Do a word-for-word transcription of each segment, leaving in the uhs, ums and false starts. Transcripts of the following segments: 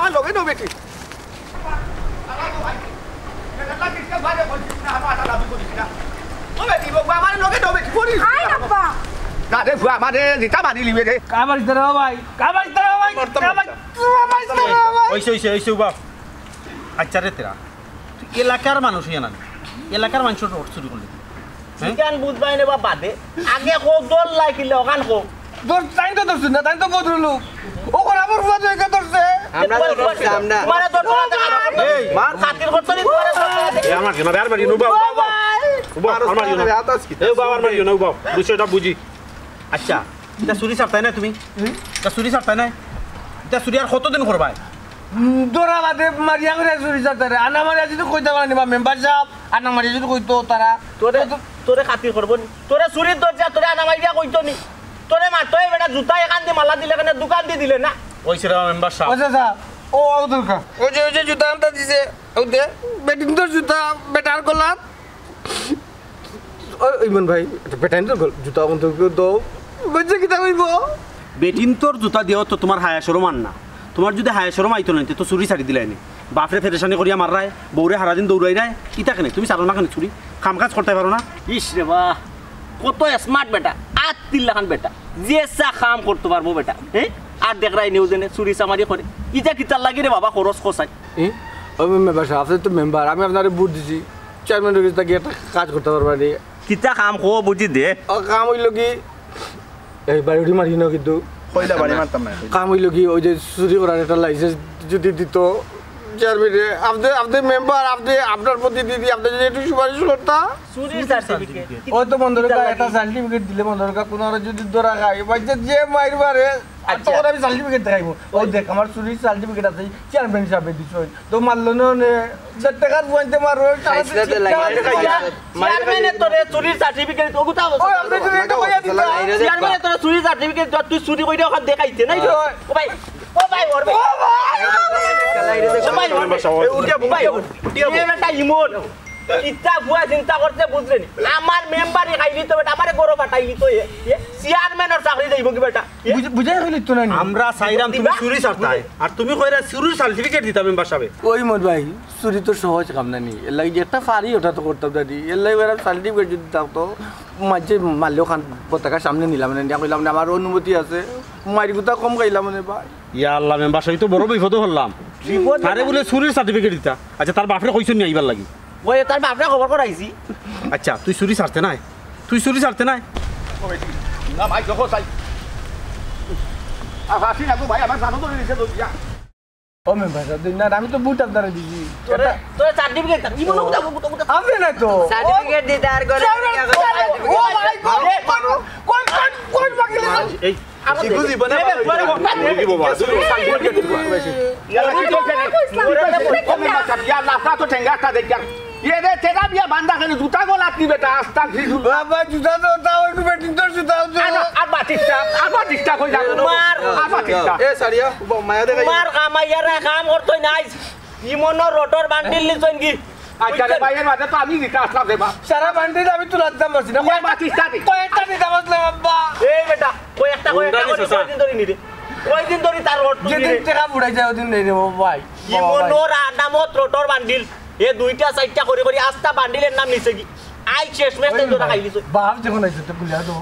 আমার লগে নও বেটি। ও বেটি, বাবা, আমার লগে নও বেটি, পড়ি। আয় না, বাবা। না রে, ফুয়া, আমারে জিতা মারি লিবে রে। কাবার ইস্তারা ভাই, কাবার ইস্তারা ভাই, কাবার ইস্তারা ভাই। ওইসে, ওইসে, ওইসে, বাপ। আচ্ছা রে তেরা, তুই এলাকার মানুষ ইয়া না? এলাকার মানুষর রড চুরি করলি? হ্যাঁ? ইখান বুঝবায় নে বা বাদে। আগে কও দল লাগিলে ওখান কও। দল তাইন তো ধরছইন না, তাইন তো ভদ্রলোক। ও করা আমার ফুয়া তো একে ধরছে। আমরা তো ধরছি, আমরা। তোমারে ধরছে না, এই। মার খাতির করছো নি, তোমারে ধরছে না। এ আমার জন্য, আর মারিও না, উবাও, উবাও, উবাও। উবাও, আর মারিও না। এ উবাও, আর মারিও না, উবাও। বিষয়টা বুঝি। আচ্ছা, ইটা চুরি ছাড়তায় না তুমি? ইটা চুরি ছাড়তায় না? ইটা চুরি আর কতদিন করবায়? উম, ধরা বাদে মারিয়া করে চুরি ছাড়তায় রে। আনা মারিয়া যদি কইতা পারো নি বা মেম্বার সাব, আনা মারিয়া যদি কইতো তারা, তোরে, তো তো তোরে খাতির করবো নি? তোরে চুরির দরজা, তোরে আনা মারিয়া কইতো নি? তোরে মারতো এই বেটা জুতা এখান দি মালা দিলে কেনে, দোকান দি দিলে না? ওই সেটা মেম্বার সাব। আচ্ছা, আচ্ছা। ও, ও দরকার। ওই যে, ওই যে জুতা আনতা দিছে, ও দে, বেটিন্তর জুতা, বেটার গলাত। ও, ইমন ভাই, এটা বেটাইন্তর গল-, জুতা কোন থেকে দাও? বুঝছে কিতা কইবো? বেটিন্তর জুতা দিয়াও তো তোমার হায়া শরম আর না। তোমার যদি হায়া শরম আইতো না, তে তো চুরি ছাড়ি দিলায় নি। বাপরে পেরেশানি করিয়া মাররায়, বউরে হারাদিন দৌড়াইরায়, ইতা কেনে? তুমি ছাড়ো না কেনে চুরি? কাম কাজ করতায় পারো না? ইস রে বা, কত smart বেটা, আত্তির লাখান বেটা, যে চা কাম করতো পারবো বেটা, হ্যাঁ? আর দেখরায় নিউ জেনে চুরি চামারি করে, ইটা কিতার লাগি রে বাবা, খরচ কষাই। এ? ও মেম্বার সাব, আপনি তো মেম্বার, আমি আপনারে ভোট দিছি, চেয়ারম্যানর গেছে থাকি একটা কাজ করতা পারবা নি? কিতা কাম কও বুঝি দে। ও কাম অইলো কি, এই বাড়ি উড়ি মারি না কিন্তু। কইলা বাড়ি মারতাম না। কাম অইলো কি, ওই যে চুরি করার একটা লাইসেন্স যদি দিত চেয়ারম্যানে, আপনি, আপনি মেম্বার, আপনি, আপনার প্রতিনিধি, আপনি যদি একটু সুপারিশ করতা। চুরির সার্টিফিকেট। ওই তো মন্দরকা একটা সার্টিফিকেট দিলে মন্দরকা কোনো আর যদি ধরা খায়, বাচ্চা যে মাইর মারে, আর আচ্ছা। তখন আমি সার্টিফিকেট দেখাইবো। ওই দেখ, আমার চুরির সার্টিফিকেট আছে, চেয়ারম্যান হিসাবে দিছইন। তো মারলো না নে, চার টাকার ফুয়াইন্তে মারো, সারা খাইছলে তো লাগে। চেয়ারম্যানে তোরে চুরির সার্টিফিকেট, ওগুতা ওই, আপনি যদি এটা কইয়া দিতা। চেয়ারম্যানে তোরে চুরির সার্টিফিকেট, তুই চুরি কইরা ওখান দেখাইতে নাই? ওই। ও ভাই, ও ভাই, ওর ভাই। ও ভাই। ও ভাই, ওর ভাই। এই উঠিয়া বউ, ভাই, উঠিয়া বউ। এ বেটা ইমন। ইতা ফুয়া চিন্তা করতে বুঝলে নি? আমার মেম্বারি খাইলি তো বেটা, আমারে গরো ফাটাইলি তো এ। এ চেয়ারম্যানর চাকরি যাইবো কি বেটা? এ? বুঝে, বুঝে খাইলি তো না নি? আমরা চাইরাম তুমি দিবা? চুরি ছাড়তায়। আর তুমি কইরা চুরির সার্টিফিকেট দিতা মেম্বার সাবে। ওই মত ভাই, চুরি তো সহজ কাম না নি। এর লাগি যেটা পারি ওটা তো করতাম দাদি। এর লাগি এরা সার্টিফিকেট যদি থাকতো, মাঝে মারলেও খান পতাকা সামনে নিলাম না, নিয়া কইলাম না, আমার অনুমতি আছে। মারি গুতা কম খাইলাম মানে ভাই। ইয়া আল্লাহ, মেম্বার সাব, ই তো বড় বিপদো পড়লাম। বিপদ তারে না। বুলে চুরির সার্টিফিকেট দিতা। আচ্ছা, তার বাপরে কইছইন নি আইবার লাগি? ওই তার বাপরে খবর করাইছি। আচ্ছা, তুই চুরি ছাড়তে নায়? তুই চুরি ছাড়তে নায়? না ভাই, দেখো তাই। আর হাসি না গো ভাই, আমার জানো তো নিচে দইয়া। ও মেম্বার সাব, দিন না, আমি তো ভোট আপনারে দিছি। তোরে, এটা তোরে সার্টিফিকেট দিতাম। ই মনে কথা, কথা, কথা। আপনি না তো। সার্টিফিকেট দিতে আর করে। ও ভাই, কোন, কোন, কোন, কোন, কোন বাকি এই, আমার শিখু জীবনে এ, বাবা তোরে হইতো না। কি বাবা? তুই সার্টিফিকেট দিবি। ইয়ালা কি করছে রে? ওরে, ওরে, ওরে, ওরে, ইয়া, লাফড়া তো ঠেঙ্গা একটা দেখ, ইয়ার। এ রে, তেরা বিয়া বান্দা কেন? জুতা গলাত নি বেটা, আস্তা কি জুতা? বাবা, জুতা তো দাও, একটু বেটিন্তর জুতা দাও। আর, আর বাতিসটা, আর বাতিসটা কই যাবো? মার। আর বাতিসটা। এ, সারিয়া, ব-, মায়া দেখা তোমার কামাইয়ারা কাম করতই নাই। ইমনর রটর বান্ডিল নিছইন কি? আচ্ছা রে ভাই, এর মাঝে তো আমি নিতে আসলাম রে বা। সারা বান্ডিল আমি তুলার দাম পাচ্ছি না। ওই বাতিসটা দি। কয়েকটা নিতে পারলাম আব্বা। এই বেটা, কয়েকটা, কয়েকটা কোনটা করে নিছে, কয়দিন ধরে নিরে? কয়দিন ধরে তার রট তুই যেদিন নিরে? টেকা বুড়াই যায়, ওদিন নেই রে বাবা ভাই। বাবা ভাই। ইমনর আডামত রটর বান্ডিল। এ দুইটা চাইরটা করি করি আস্তা বান্ডিলের নাম নিছে কি? আই শেষ ম্যাচ তো ওই তোরা ভাই, খাইলিস। বাপ যখন আইছে তো গুলিয়া তো।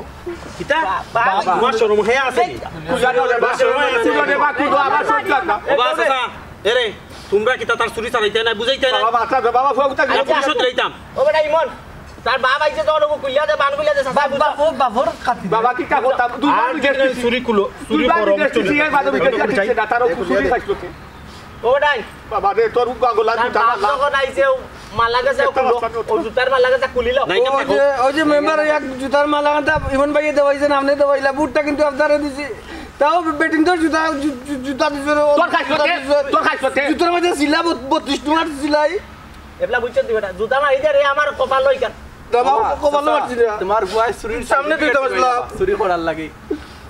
কিতা? বাপ, বাপ, বাপ, তোমার শরম হয়ে আছে নি? এই, গুলিয়া তো রে, বাপ শরম হয়ে আছে। কুলো রে, বাপ, কুলো, আবার সব জায়গা। ও বাপ, চাচা, এরে, তোমরা কিতা তার চুরি চালাইতে না, বুঝাইতে না? বাবা, বাচ্চা, বাবা, ফুয়া, উঠা, আরে, আচ্ছা। পুলিশও দিলাইতাম। ও বেটা ইমন, তার বাপ আইছে তখন ওকে কুলিয়া দে, বান কুলিয়া দে, চাচা, বাপ, বুঝা। বাপ, ও বাপর খাতিরে। বাবা, কিতা কথা? দুইবার আর বিদেশ যে গেছি। চুরি কুলো, চুরি দুইবার করো, বিদেশ চুরি। গেছি, এই বাদে বিদেশ গেছি, না, তার ওকে চুরি খাইছিল কে? ও বেটাই। বাবা রে, তোর উগা গলা তার জুতা বাপ মারলা। যখন আইছে, ও মালা গেছে, ও কুলো, ও জুতার মালা গেছে, কুলিল। নাই, ও, ওই যে, ওই যে মেম্বার, এক জুতার মালা আনতা, ইমন ভাইয়ে দেওয়াইছে, নামনে দেওয়াইলা, বুটটা কিন্তু আপনারে দিছি। তাও বেটিন্তর জুতা, জু-, জু-, জুতা দিছে রে, ও তোর খাইছ জুতা কে? দিছে। তোর খাইছ কে? জুতার মধ্যে সিলা বত-, বত্রিশ তোমার সিলাই। এবলা বুঝছো তুই বেটা, জুতা মারি দে রে, আমার কপাল লইকা। বাবা, বাবা, কপাল চাচা, মারছি না। তোমার বুয়াই চুরির সামনে তুই সার্টিফিকেট দেওয়াইলা। চুরি করার লাগি।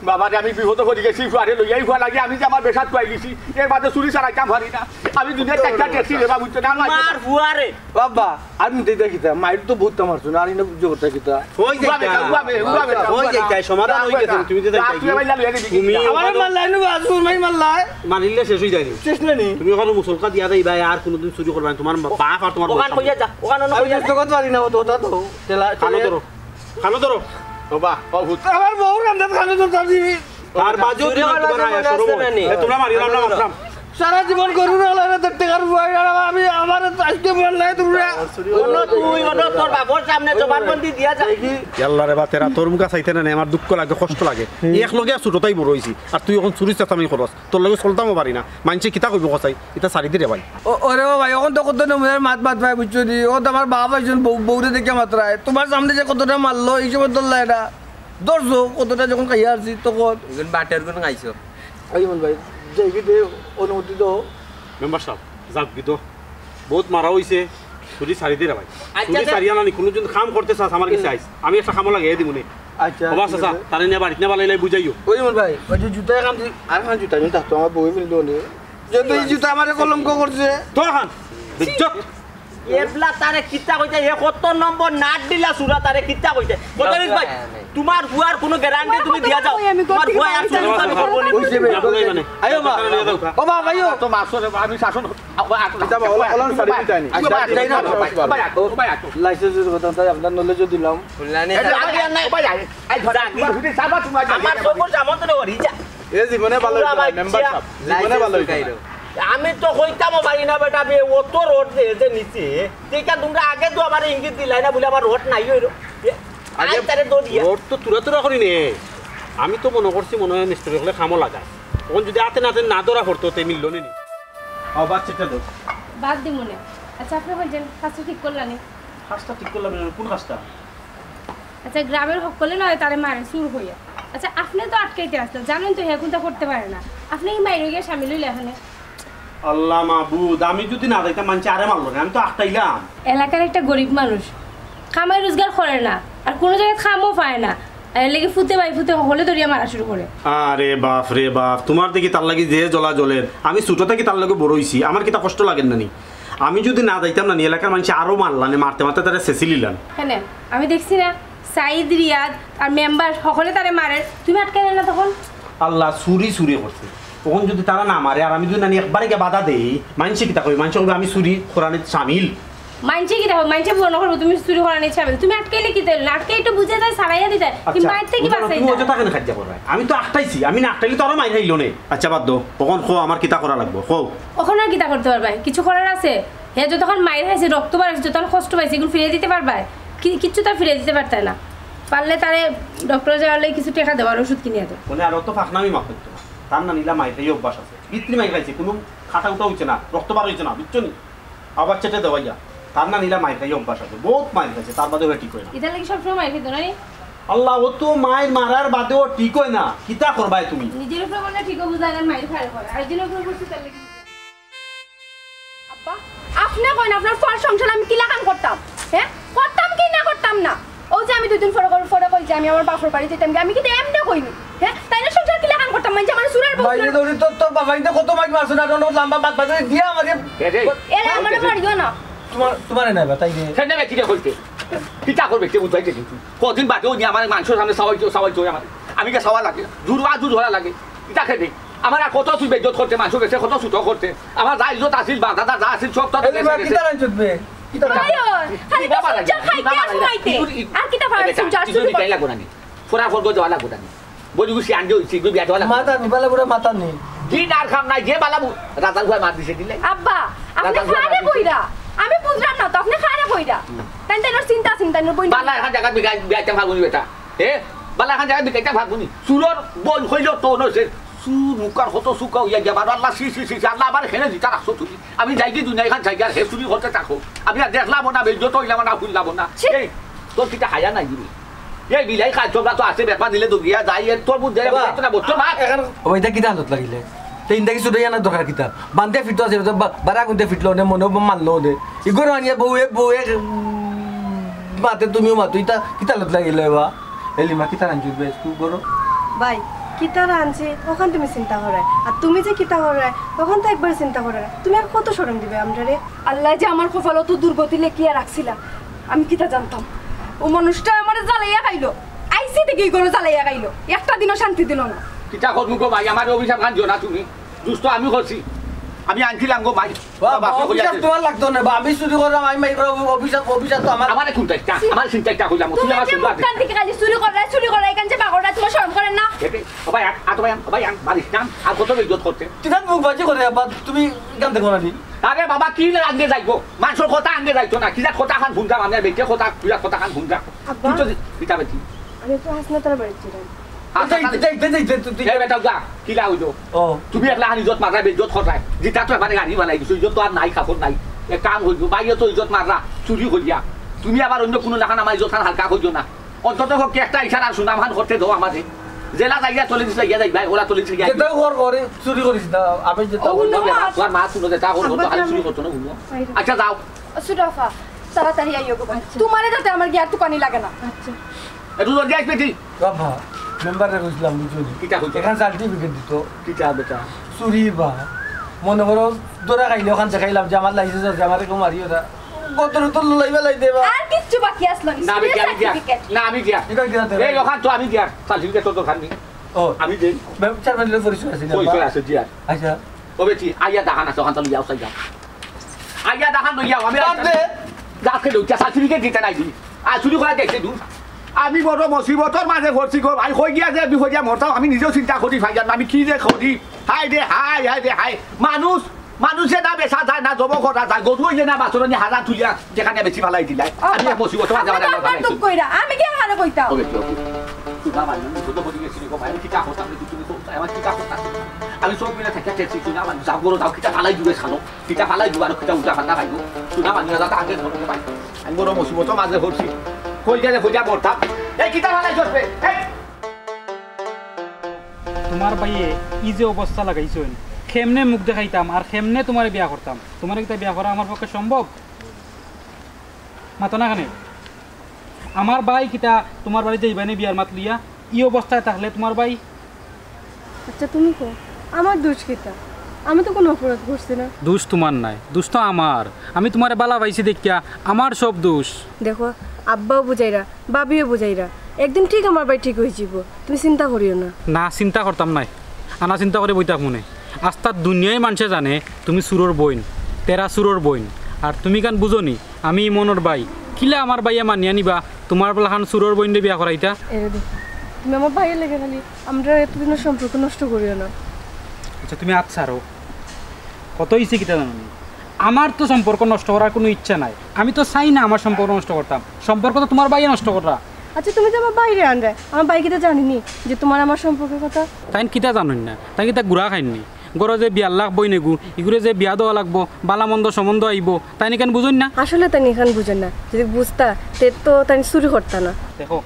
বাবা রে, আমি বিপদো পড়ি গেছি, ফুয়ারে লইয়া, এই ফুয়া লাগি আমি যে আমার বেশাত খুয়াই দিছি, এর বাদে চুরি চালাইতাম পারি না। আমি দুনিয়াত একটা দেখছি রে বাবু, না, না। মার ফুয়ারে। বাবা, আমি তো দেখি তা, মাইর তো বহুত মারছো না, আর ইনো জগৎটা কিতা? হই যায় উড়াবে, তা। উড়াবে, উড়াবে, হই যায় উড়াবে। তা, সমাধান হই গেছে, তুমি তো যাই রাত্রে যাই। বাইলা লইয়া দিবি। তুমি আমার মারলাই না, বাস, মাই মারলাই। মারিলে শেষ হই যায়নি। শেষ না নি? তুমি ওখানে মুসলকা দিয়া দেই ভাই, আর কোনোদিন চুরি করবে না। তোমার বাপ আর তোমার ওখান বউ কইয়া যা, ওখান অন্য আমি কইয়া যা। জগৎ পারি না, ও তো, ওটা তো। তেলা, কানো তেলা। ধরো, কানো ধরো। ও বা, ও ভূত। আমার বউ রান্দাত কানো ধরতা দিবি। তার বাজেও চুরি তোমার, করবা তোমার যে আয়া মনে শরম আছে হয়। না নি? এ, তোমরা মারিও না, আমরা মারতাম। সারা জীবন গরু রাখলে না, দেড় টাকার ফুয়াই, আর আমি, আমার আজকে মারলাই তোমরা। অন্য তুই, অন্য তোর বাপর সামনে জবানবন্দি দিয়া যা। দেখি। ইয়াল্লা রে বা, তেরা তোর মুখা চাইতে না নে, আমার দুঃখ লাগে, কষ্ট লাগে। হুম। এক লগে আর ছোটতাই বড় হইছি, আর তুই এখন চুরি চেঁচামি করস, তোর লগে চলতামও পারি না। মানষে কিতা কইবো কসাই, ইতা ছাড়ি দে রে ভাই। ও, ওরে ও ভাই, এখন তো কত নমুনার মাত মাত ভাই, বুঝছো নি? ও তো আমার বাপ একজন বউ, বউরে দেখে মাত্রায়। তোমার সামনে যে কতটা মারলো, এই সময় ধরলা এটা। ধরছো, কতটা যখন খাইয়া আসছি তখন। এখন বাটের গুণ খাইছো। এই মন ভাই, যাই কি দে, অনুমতি দাও। মেম্বার সাহেব, যাও কি দো। বহুত মারা হইছে, চুরি ছাড়ি দে রে ভাই। আচ্ছা, চুরি দে। ছাড়িয়া না নি, কোনো যদি কাম করতে চাস, আমার কাছে আইস। আমি একটা কামো লাগাই দিমু নে। আচ্ছা, ও বাস, ঠিক আচ্ছা, আছে। তারে নিয়ে বাড়িত নিয়ে বালাইলাই বুঝাইও। ওই মন ভাই, ওই যে জুতা এখান দিয়ে, আর খান জুতা নিয়ে থাকতো, আমার বউয়ে ফেললো নে। যদি এই জুতা আমারে কলঙ্ক করছে। তো খান, বিজ্জত। এবলা তারে কিতা কইতে, হে কত নম্বর নাট দিলা সুরা তারে কিতা কইতে। কত রিস ভাই, তোমার ফুয়ার কোনো গ্যারান্টি তুমি দিয়া যাও। তোমার ফুয়া আর চুরি চালানি করবো নি। ওই যে বে, ওই যে বে। আইও মা। ও মা, আইও। তো মাফ করে, আমি শাসন, আ, আ, এটা বা ওলা, ওলা শাড়ি দিতে আইনি। আচ্ছা, আচ্ছা, আচ্ছা, আচ্ছা, আচ্ছা। লাইসেন্সের কথা তাই আপনার নলেজও দিলাম। ফুলদানি এটা আগে আর নাই, ভাই, আগে। এই ধর, যাক। তোমার হুদি সাবা তোমার আমার যাবে। চকুর সামনে তো ওরি যা। এ জীবনে ভালো হইতো না, মেম্বার সাহেব। জীবনে ভালো হইতো না। আমি তো কইতামও পারি না বেটা, বে, অত রড দে যে নিচে। দেখা তোমরা আগে তো আমারে ইঙ্গিত দিলাই না বলে আমার রড নাই হইল। আগে আই তারে দৌড়িয়া। রড তো তুরা তুরা করি নে। আমি তো মনে করছি মনে হয় মিস্ত্রি হলে কামো লাগায়। তখন যদি হাতে নাতে না ধরা পড়তো, তে মিললো নি। ও, বাচ্চাটা দাও। বাদ দিমু নে। আচ্ছা, আপনি বলছেন, কাজটা ঠিক করলানি? কাজটা ঠিক করলাম না, কোন কাজটা? আচ্ছা, গ্রামের হকলে নয়, তারে মারে চুর হইয়া। আচ্ছা, আপনি তো আটকাইতে আসলেন, জানেন তো হে কোনটা করতে পারে না। আপনি এই মাইরে গিয়ে সামিল হইলে এখানে। আল্লাহ মাবুদ, আমি যদি না যাইতাম, মানষে আরে মারলো না, আমি তো আটকাইলাম। এলাকার একটা গরিব মানুষ, কামাই রোজগার করে না, আর কোনো জায়গায় কামও পায় না, আর এর লাগি ফুতে ভাই ফুতে হকলে ধরিয়া মারা শুরু করে। আরে বাপ রে বাপ, তোমার দেখি তার লাগি যে জ্বলা জ্বলের। আমি ছোট থাকি তার লগে বড় হইছি, আমার কিতা কষ্ট লাগের না নি? আমি যদি না যাইতাম না নি, এলাকার মানষে আরো মারলানে, মারতে মারতে তারে ছেঁচিলিলান। কেনে? আমি দেখছি না, সাইদ, রিয়াদ আর মেম্বার হকলে তারে মারের, তুমি আটকাইলে না তখন? আল্লাহ, চুরি চুরি করছে। তখন যদি তারা না মারে আর আমি যদি নানি একবারে গিয়া বাধা দেই, মানষে কিতা কইবো? মানষে কইবো আমি চুরি করানিত সামিল। মানষে কিতা কইবো? মানষে মনে করবো তুমি চুরি করানিত সামিল। তুমি আটকাইলে কিতা অইলো? আটকাইলে একটু বুঝাই ছাড়াইয়া দিতায়। তুমি আচ্ছা, বাড়িত থাকি বুঝো না, বাঁচাই তুমি না। অযথা কেনে খাইজা কররায়? আমি তো আটকাইছি, আমি না আটকাইলে তো আরো মাইর খাইলো নে। আচ্ছা, বাদ দেও, অখন কও আমার কিতা করা লাগবো, কও। অখন আর কিতা করতে পারবায়? কিছু করার আছে? হে যতক্ষণ মাইর খাইছে, রক্ত বাড়াইছে, যতক্ষণ কষ্ট পাইছে, এগুলো ফিরিয়ে দিতে পারবায়? কি-, কিচ্ছু তো আর ফিরিয়ে দিতে পারতায় না। পারলে তারে ডক্টরে যাওয়ার লাগি কিছু টেকা দেও, আর ওষুধ কিনিয়া দেও। মানে, আর অত ফাঁকনামি মাত করতো না। তার না নিলা মাইর খাইয়া অভ্যাস আছে। ভিতরি মাইর খাইছে, কোনো কাটা উঠা হইছে না, রক্ত বার হইছে না, বুঝছো নি? আবার চেটে দেওয়াইয়া। তার না নিলা মাইর খাইয়া অভ্যাস আছে, বহুত মাইর খাইছে, তার বাদে ওরা ঠিক হয় না। ইতার লাগি সবসময় মাইর খাইতো না নি? আল্লাহ, ও তো মাইর মারার বাদে ও ঠিক হয় না। কিতা করবায় তুমি? নিজের উপরে মনে হয় ঠিকও বুঝায় না, মাইর খায় করে। আরেকজনের উপরে বুঝতে তার লাগি। আব্বা, আপনে কইন আপনার ফুয়ার সংসার আমি কিলাখান করতাম? হ্যাঁ, করতাম কি না করতাম না? ও যে আমি দুই দিন পরে পরে কই যে আমি আমার বাপর বাড়ি যাইতাম গি, আমি কিন্তু এমনে কইনি। হ্যাঁ, তাইলে সংসার কিলাখান করতাম? মানষে আমার চুরের বউ, বাইরে চুরের দৌড়ি তোর, তোর বাবা কিন্তু কত মাইর মারছে না, অনেক লম্বা বাত বাজে দিয়া আমারে। এ রে। এরা আমারে মারিও না। তোমার, তোমারে নাই বা, তাই রে। সেটা বেটি রে কইতে। কিতা করবে, কে বুঝাইতে কিন্তু? কদিন বাদে ও নিয়ে আমার মাংস সামনে সাওয়াই, সাওয়াই চলে আমার। আমি কে সাওয়া লাগে, জুরুয়া জুর ধরা লাগে। ইতা খেতে। আমার আর কত তুই বেইজ্জত করতে, মাংস বেচে কত ছোট করতে। আমার যা ইজ্জত আছিল, বা দাদা যা আছিল, সব তো এলি গেছে, মা, গেছে। কিতা রাইন চুদবে? কিতা রাইন? আয়, খালি তো বাবা সুজা লাগে, খাইতে বাবা আর লাগে। ঘুমাইতে। ইগুলি, ইগুলি, আর কিতা পারে এ বেটা, সুজা, ইগুলি সুজা তাই করে? লাগবো না নি? ফোরা ফোর গো দেওয়া লাগবো না নি? বলি গুছি আনতে হইছে, ইগুলি বিয়া দেওয়া লাগবো না। মাথা নি, বালা বুড়া মাথা নি। দিন আর খাম নাই, যে বালা বু-, রাজার ভাই মার দিছে দিলে। আব্বা, আপনি রাজার ভাই খারে মার দিছে। কইরা? আমি বুঝলাম না তো, আপনি খারে কইরা? হুম। তাই তাই ওর চিন্তা, চিন্তা, ওর বইন। বালা এখন জায়গা বিকাই, বিকাইতে পারবো নি বেটা? এ, বালা এখন জায়গা বিকাইতে পারবো নি? চুরর বইন হইল তো নইছে। চুর মুখার কত চুকা হইয়া গিয়া, বারো আল্লাহ, ছি, ছি, ছি, ছি, আল্লাহ, আমার হেনে দিতা রাখছো তুমি। আমি যাই কি দুনিয়া এখান যাই কি আর হে চুরি করতে থাকো। আমি আর দেখলাম না, বেইজ্জত হইলাম না, হুনলাম না। ছি। এই, তোর কিতা হায়া নাই দিবি? এই বিলাই খাই ছোবরা তো আছে, বেপা দিলে দৌড়িয়া যাই, এর তোর বুদ্ধি বাবা, বুঝতে না, বুঝছো না? এখন ও ভাই, ইটা কিতা হালত লাগিলে? তে ইন্দা কিছু দইয়া না দরকার কিতা? বান্দে ফিরতো আছে, তো বা-, বারা গুনতে ফিরলো নে, মনে মানলো নে। ইগোর আনিয়া বউয়ে, বউয়ে, উম, মাতে তুমিও মাতো, ইটা কিতা হালত লাগিলে বা? এলিমা, কিতা রাঞ্জুর বেশ, তুই করো? ভাই, কিতা রানছি, অখান তুমি চিন্তা কররায়। আর তুমি যে কিতা কররায়, অখান তো একবার চিন্তা কররায় না। তুমি আর কত শরম দিবায় আমরারে? আল্লায় যে আমার কপালো তো দুর্গতি লেখিয়া রাখছিলা, আমি কিতা জানতাম? অউ মানুষটায় আমারে জ্বালাইয়া খাইলো, আইছি থাকি ই ঘরো জ্বালাইয়া খাইলো, একটা দিনও শান্তি দিলো না। কিতা করমু গো মাই, আমারে অভিশাপ খান দিও না তুমি। দুষ তো আমি করছি, আমি আনছিলাম গো মাই। বাবা, বাবা, অভিশাপ কইয়া দে। তোমার লাগতো না, বা আমি চুরি করলাম, আমি মাই করলাম, অভিশাপ, অভিশাপ তো আমার। আমারে কুনটা ইটা, আমার চিন্তা ইটা কইলাম, তুমি তুই আমার যে চিন্তা মুখ কান দিকে খালি চুরি কররায়, চুরি কররায়, ইখান যে বাগড়া তোমার শরম করে না? এবে, ও ভাই, আন, আ তো ভাই, আন, ও ভাই, আন, মারিস না, আর কত বেইজ্জত করতে? তুই তার মুখ বাজি করে, আবার তুমি ইখান দেখো না নি? আরে বাবা, কি আঙ্গে যাইবো? মানষর কথা আঙ্গে যাইতো না, কিতা কথা খান হুনতাম, আমি আর বেটির কথা, কিতা কথা খান হুনতাম। আব্বা। তুই তো দি-, কিতা বেটি? আমি একটু হাসনাতার বাড়িত ছিলাম। এই, এই, এই, এই, এই, তুই, তুই এই বেটা, যা, কিলা অইলো? ও। তুমি একলা খান ইজ্জত মাররায়, বেইজ্জত কররায়। যেটা তো এবারে গাড়ি বানাই দিছো, ইজ্জত তো আর নাই, কাপড় নাই। এক কাম করিও, বাইরে তো ইজ্জত মাররা, চুরি করিয়া। তুমি আবার অন্য কুনু লাখান আমার ইজ্জত খান হালকা করিও না। অন্তত পক্ষে একটা ইশারার সুনাম খান করতে দেও আমারে। যেলা যাইয়া চলে দিছে, ইয়া যাইবা, ওলা চলে দিছে, ইয়া যেটা কর, করে, চুরি করিস না, আমি যেটা ও, করি। হুনো, তোমার মা শুনো, যেটা কর, কর, আব্বা, খালি আমি চুরি করতো না, হুনো। বাইরে। আচ্ছা, যাও। ছোট আফা, তাড়াতাড়ি আইও গো। আচ্ছা। তোমারে যাতে আমার গিয়া আর তুকানি লাগে না। আচ্ছা। একটু জলদি আইস বেটি। বাবা, মেম্বাররে কইছিলাম, বুঝছো নি? কিতা কইছো? এখান সার্টিফিকেট দিত। কিতা বেটা? চুরি বা। মনে করো, ধরা খাইলে অখান দেখাইলাম যে আমার লাইসেন্স আছে, আমারে কেউ মারিও না। গতরে তো লুলাই বেলাই দেবা। আর কিচ্ছু বাকি আসলো নি। না, আমি গিয়া, আমি গিয়া। সার্টিফিকেট। না, আমি গিয়া। এটা গিয়া দেবে। এই, অখান তো আমি গিয়া। সার্টিফিকেট তো দরকার নেই। ও। আমি দেই। ম্যাম, চেয়ারম্যানের পরিচয় আছে নি, পরিচয় বাবা? আছে, জি আর। আচ্ছা। ও বেটি, আইয়া দেখান আছে, অখান তো লইয়া আউসাই যাও। আইয়া দেখান লইয়া আও, আমি বাদ দে। যাকে লইয়া সার্টিফিকেট দিতে নাই দি। আর চুরি করা দেখছে দূর। আমি বড় মুসিবতর মাঝে পড়ছি গো ভাই, কই গিয়া যে বিপদে মরতাম, আমি নিজেও চিন্তা করি পাইলাম না, আমি কি যে করি। হায় রে হায়, হায় রে হায়। মানুষ, মানুষে না বেচা যায়, না জব করা যায়, গরু অইলে না বাছুর অইলে হারা তুলিয়া যেখানে বেশি ফালাই দিলাই। আমি এক মুসিবতর মাঝে আমার আল্লাহ বাবার ফালাইছে। দুঃখ কইরা, আমি কি আর কইতাম? ওরে, ওরে। তুই না মানলে, আমি তো বলি গেছি গো ভাই, আমি কিতা করতাম, তুই তুমি তো, আমার কিতা করতাম? আমি সব মিলে থাকি, টেক্সি, তুই না মানলে, যাও, গরু যাও, কিতা ফালাই দিবে খালো। কিতা ফালাই দিবা আর কিতা উল্টা পাল্টা খাইবো। সুনা মানি না, তা আগে ধরো ভাই। আমি বড় মুসিবতর মাঝে পড়ছি। কই গেলে কইয়া মরতাম। এই কিতা ফালাই চলবে? এই! তোমার ভাইয়ে ই যে অবস্থা লাগাইছইন, কেমনে মুখ দেখাইতাম আর কেমনে তোমারে বিয়া করতাম? তোমারে কিতা বিয়া করা আমার পক্ষে সম্ভব? মাতো না কেনে? আমার ভাই কিতা তোমার বাড়িত যাইবা নি বিয়ার মাত লইয়া? ই অবস্থায় থাকলে তোমার ভাই? আচ্ছা, তুমি কও, আমার দোষ কিতা? আমি তো কুনু অপরাধ করছি না। দোষ তোমার নায়, দোষ তো আমার। আমি তোমারে বালা পাইছি দেখিয়া আমার সব দোষ। দেখো, আব্বাও বুঝাইরা, ভাবিও বুঝাইরা, একদিন ঠিক আমার ভাই ঠিক অইযিবো, তুমি চিন্তা করিও না। না, চিন্তা করতাম নায়, আনা চিন্তা করি বই থাকমু নে। আস্তা দুনিয়ার মানষে জানে তুমি চুরর বইন, তেরা চুরর বইন। আর তুমি ইখান বুঝো নি, আমি ইমনর ভাই, কিলা আমার ভাইয়ে মানিয়া নিবা তোমার লাখান চুরর বইনরে বিয়া করাইতা? এরে দেখো, তুমি আমার ভাইর লাগি খালি আমরার এতদিনর সম্পর্ক নষ্ট করিও না। আচ্ছা, তুমি আত ছাড়ো। কত অইছে কিতা জানো নি? আমার তো সম্পর্ক নষ্ট করার কুনু ইচ্ছা নাই, আমি তো চাই না আমার সম্পর্ক নষ্ট করতাম। সম্পর্ক তো তোমার ভাইয়ে নষ্ট কররা। আচ্ছা, তুমি যে আমার ভাইরে আনরায়, আমার ভাই কিতা জানে নি যে তোমার আমার সম্পর্কর কথা? তাইন কিতা জানইন না? তাইন কিতা গুড়া খাইন নি? ঘরো যে বিয়ার লাখ বইন এগু, ইগুরে যে বিয়া দেওয়া লাগবো, বালা মন্দ সম্বন্ধ আইবো, তাইন ইখান বুঝইন না? আসলে তাইন ইখান বুঝইন না, যদি বুঝতা, তে তো তাইন চুরি করতা না। দেখো,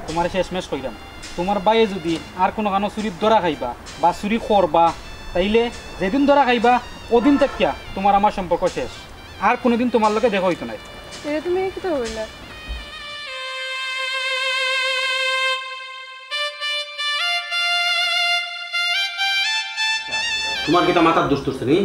তোমারে শেষমেশ কইরাম, তোমার ভাইয়ে যদি আর কুনুখানো চুরিত ধরা খাইবা বা চুরি করবা, তাইলে যেদিন ধরা খাইবা, অদিন থাকিয়া তোমার আমার সম্পর্ক শেষ। আর কুনুদিন তোমার লগে দেখা অইতো নায়। এরে, তুমি কিতা কইলা? তোমার কিতা মাথাত দোষ ধরছে নি?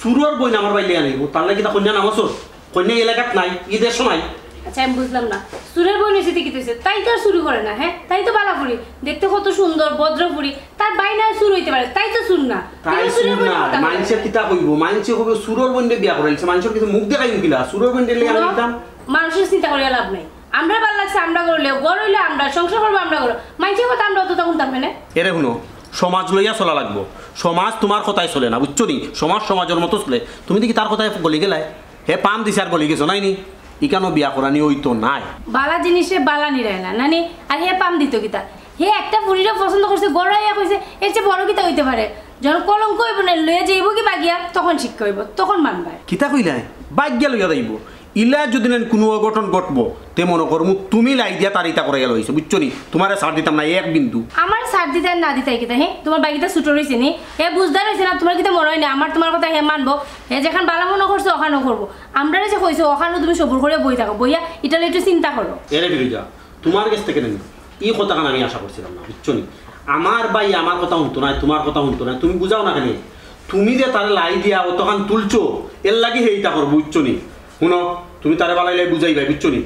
চুরর বইন আমার ভাইর লাগি আনিবো, তার লাগি কিতা কইন্যা নামাজর? কইন্যা ই এলাকাত নাই, ই দেশো নাই। আচ্ছা, আমি বুঝলাম না, চুরর বইন অইছে তে কিতা অইছে? তাই তো আর চুরি করে না, হ্যাঁ? তাই তো বালা ফুরি, দেখতে কত সুন্দর, ভদ্র ফুরি, তার ভাই না চুর অইতে পারে, তাই তো চুর না। তাই তাইলে চুরর চুর বইন না, কথা বলে। মানষে কিতা কইবো? মানষে কইবো চুরর বইনরে বিয়া করাইছে, মানষর কিছু মুখ দেখাইমু কিলা? চুরর বইনরে লইয়া হুনো, আনিতাম। মানুষর চিন্তা করিয়া লাভ নাই। আমরার ভালা লাগছে আমরা করলে, ঘর অইলে আমরা, সংসার করবো আমরা করবো। মানষর কথা আমরা অততা হুনতাম কেনে? এরে হুনো, সমাজ লইয়া চলা লাগবো। সমাজ তোমার কথায় চলে না, বুঝছো নি? সমাজ সমাজর মতো চলে। তুমি দেখি তার কথায় গলি গেলায়। হে পাম দিছে আর গলি গেছো, নায় নি? ইখানো বিয়া করানি অইতো নায়। বালা জিনিসে বালা নিরায় না, নানি? আর হে পাম দিতো কিতা? হে একটা ফুরিরে পছন্দ করছে, ঘরো আইয়া কইছে, এর চেয়ে বড় কিতা অইতে পারে? যখন কলঙ্ক অইবো না, লইয়া যাইবো কি বাগিয়া, তখন শিক্ষা অইবো, তখন মানবায়। কিতা কইলায়? বাগিয়া লইয়া যাইবো। ইলা যদি নায় কুনু অঘটন ঘটবো, তে মনো করমু তুমি লাই দিয়া তার ইতা করাইয়া লইছো, বুঝছো নি? তোমারে ছাড় দিতাম না এক বিন্দু। আমারে ছাড় দিতায় না দিতায় কিতা, হে? তোমার ভাই কিতা ছোট রইছে নি? হে বুঝদার অইছে না, তোমার কিতা মনো অয় না? আমার তোমার কথা হে মানবো? হে যেখান বালা মনো করছে, অখানউ করবো। আমরারে যে কইছে, অখানউ তুমি সবুর করিয়া বই থাকো, বইয়া ইটা লইয়া একটু চিন্তা করো। এরে ফিরোজা, তোমার গেছ থাকি নায়, ই কথাখান আমি আশা করছিলাম না, বুঝছো নি? আমার ভাই আমার কথা হুনতো নায়, তুমার কথা হুনতো নায়, তুমি বুঝাও না কেনে? তুমি যে তারে লাই দিয়া অতখান তুলছো, এরলাগি হে ইতা করবো, বুঝছো নি? হুনো, তুমি তারে বালাইলে বুঝাইবায়, বুঝছো নি?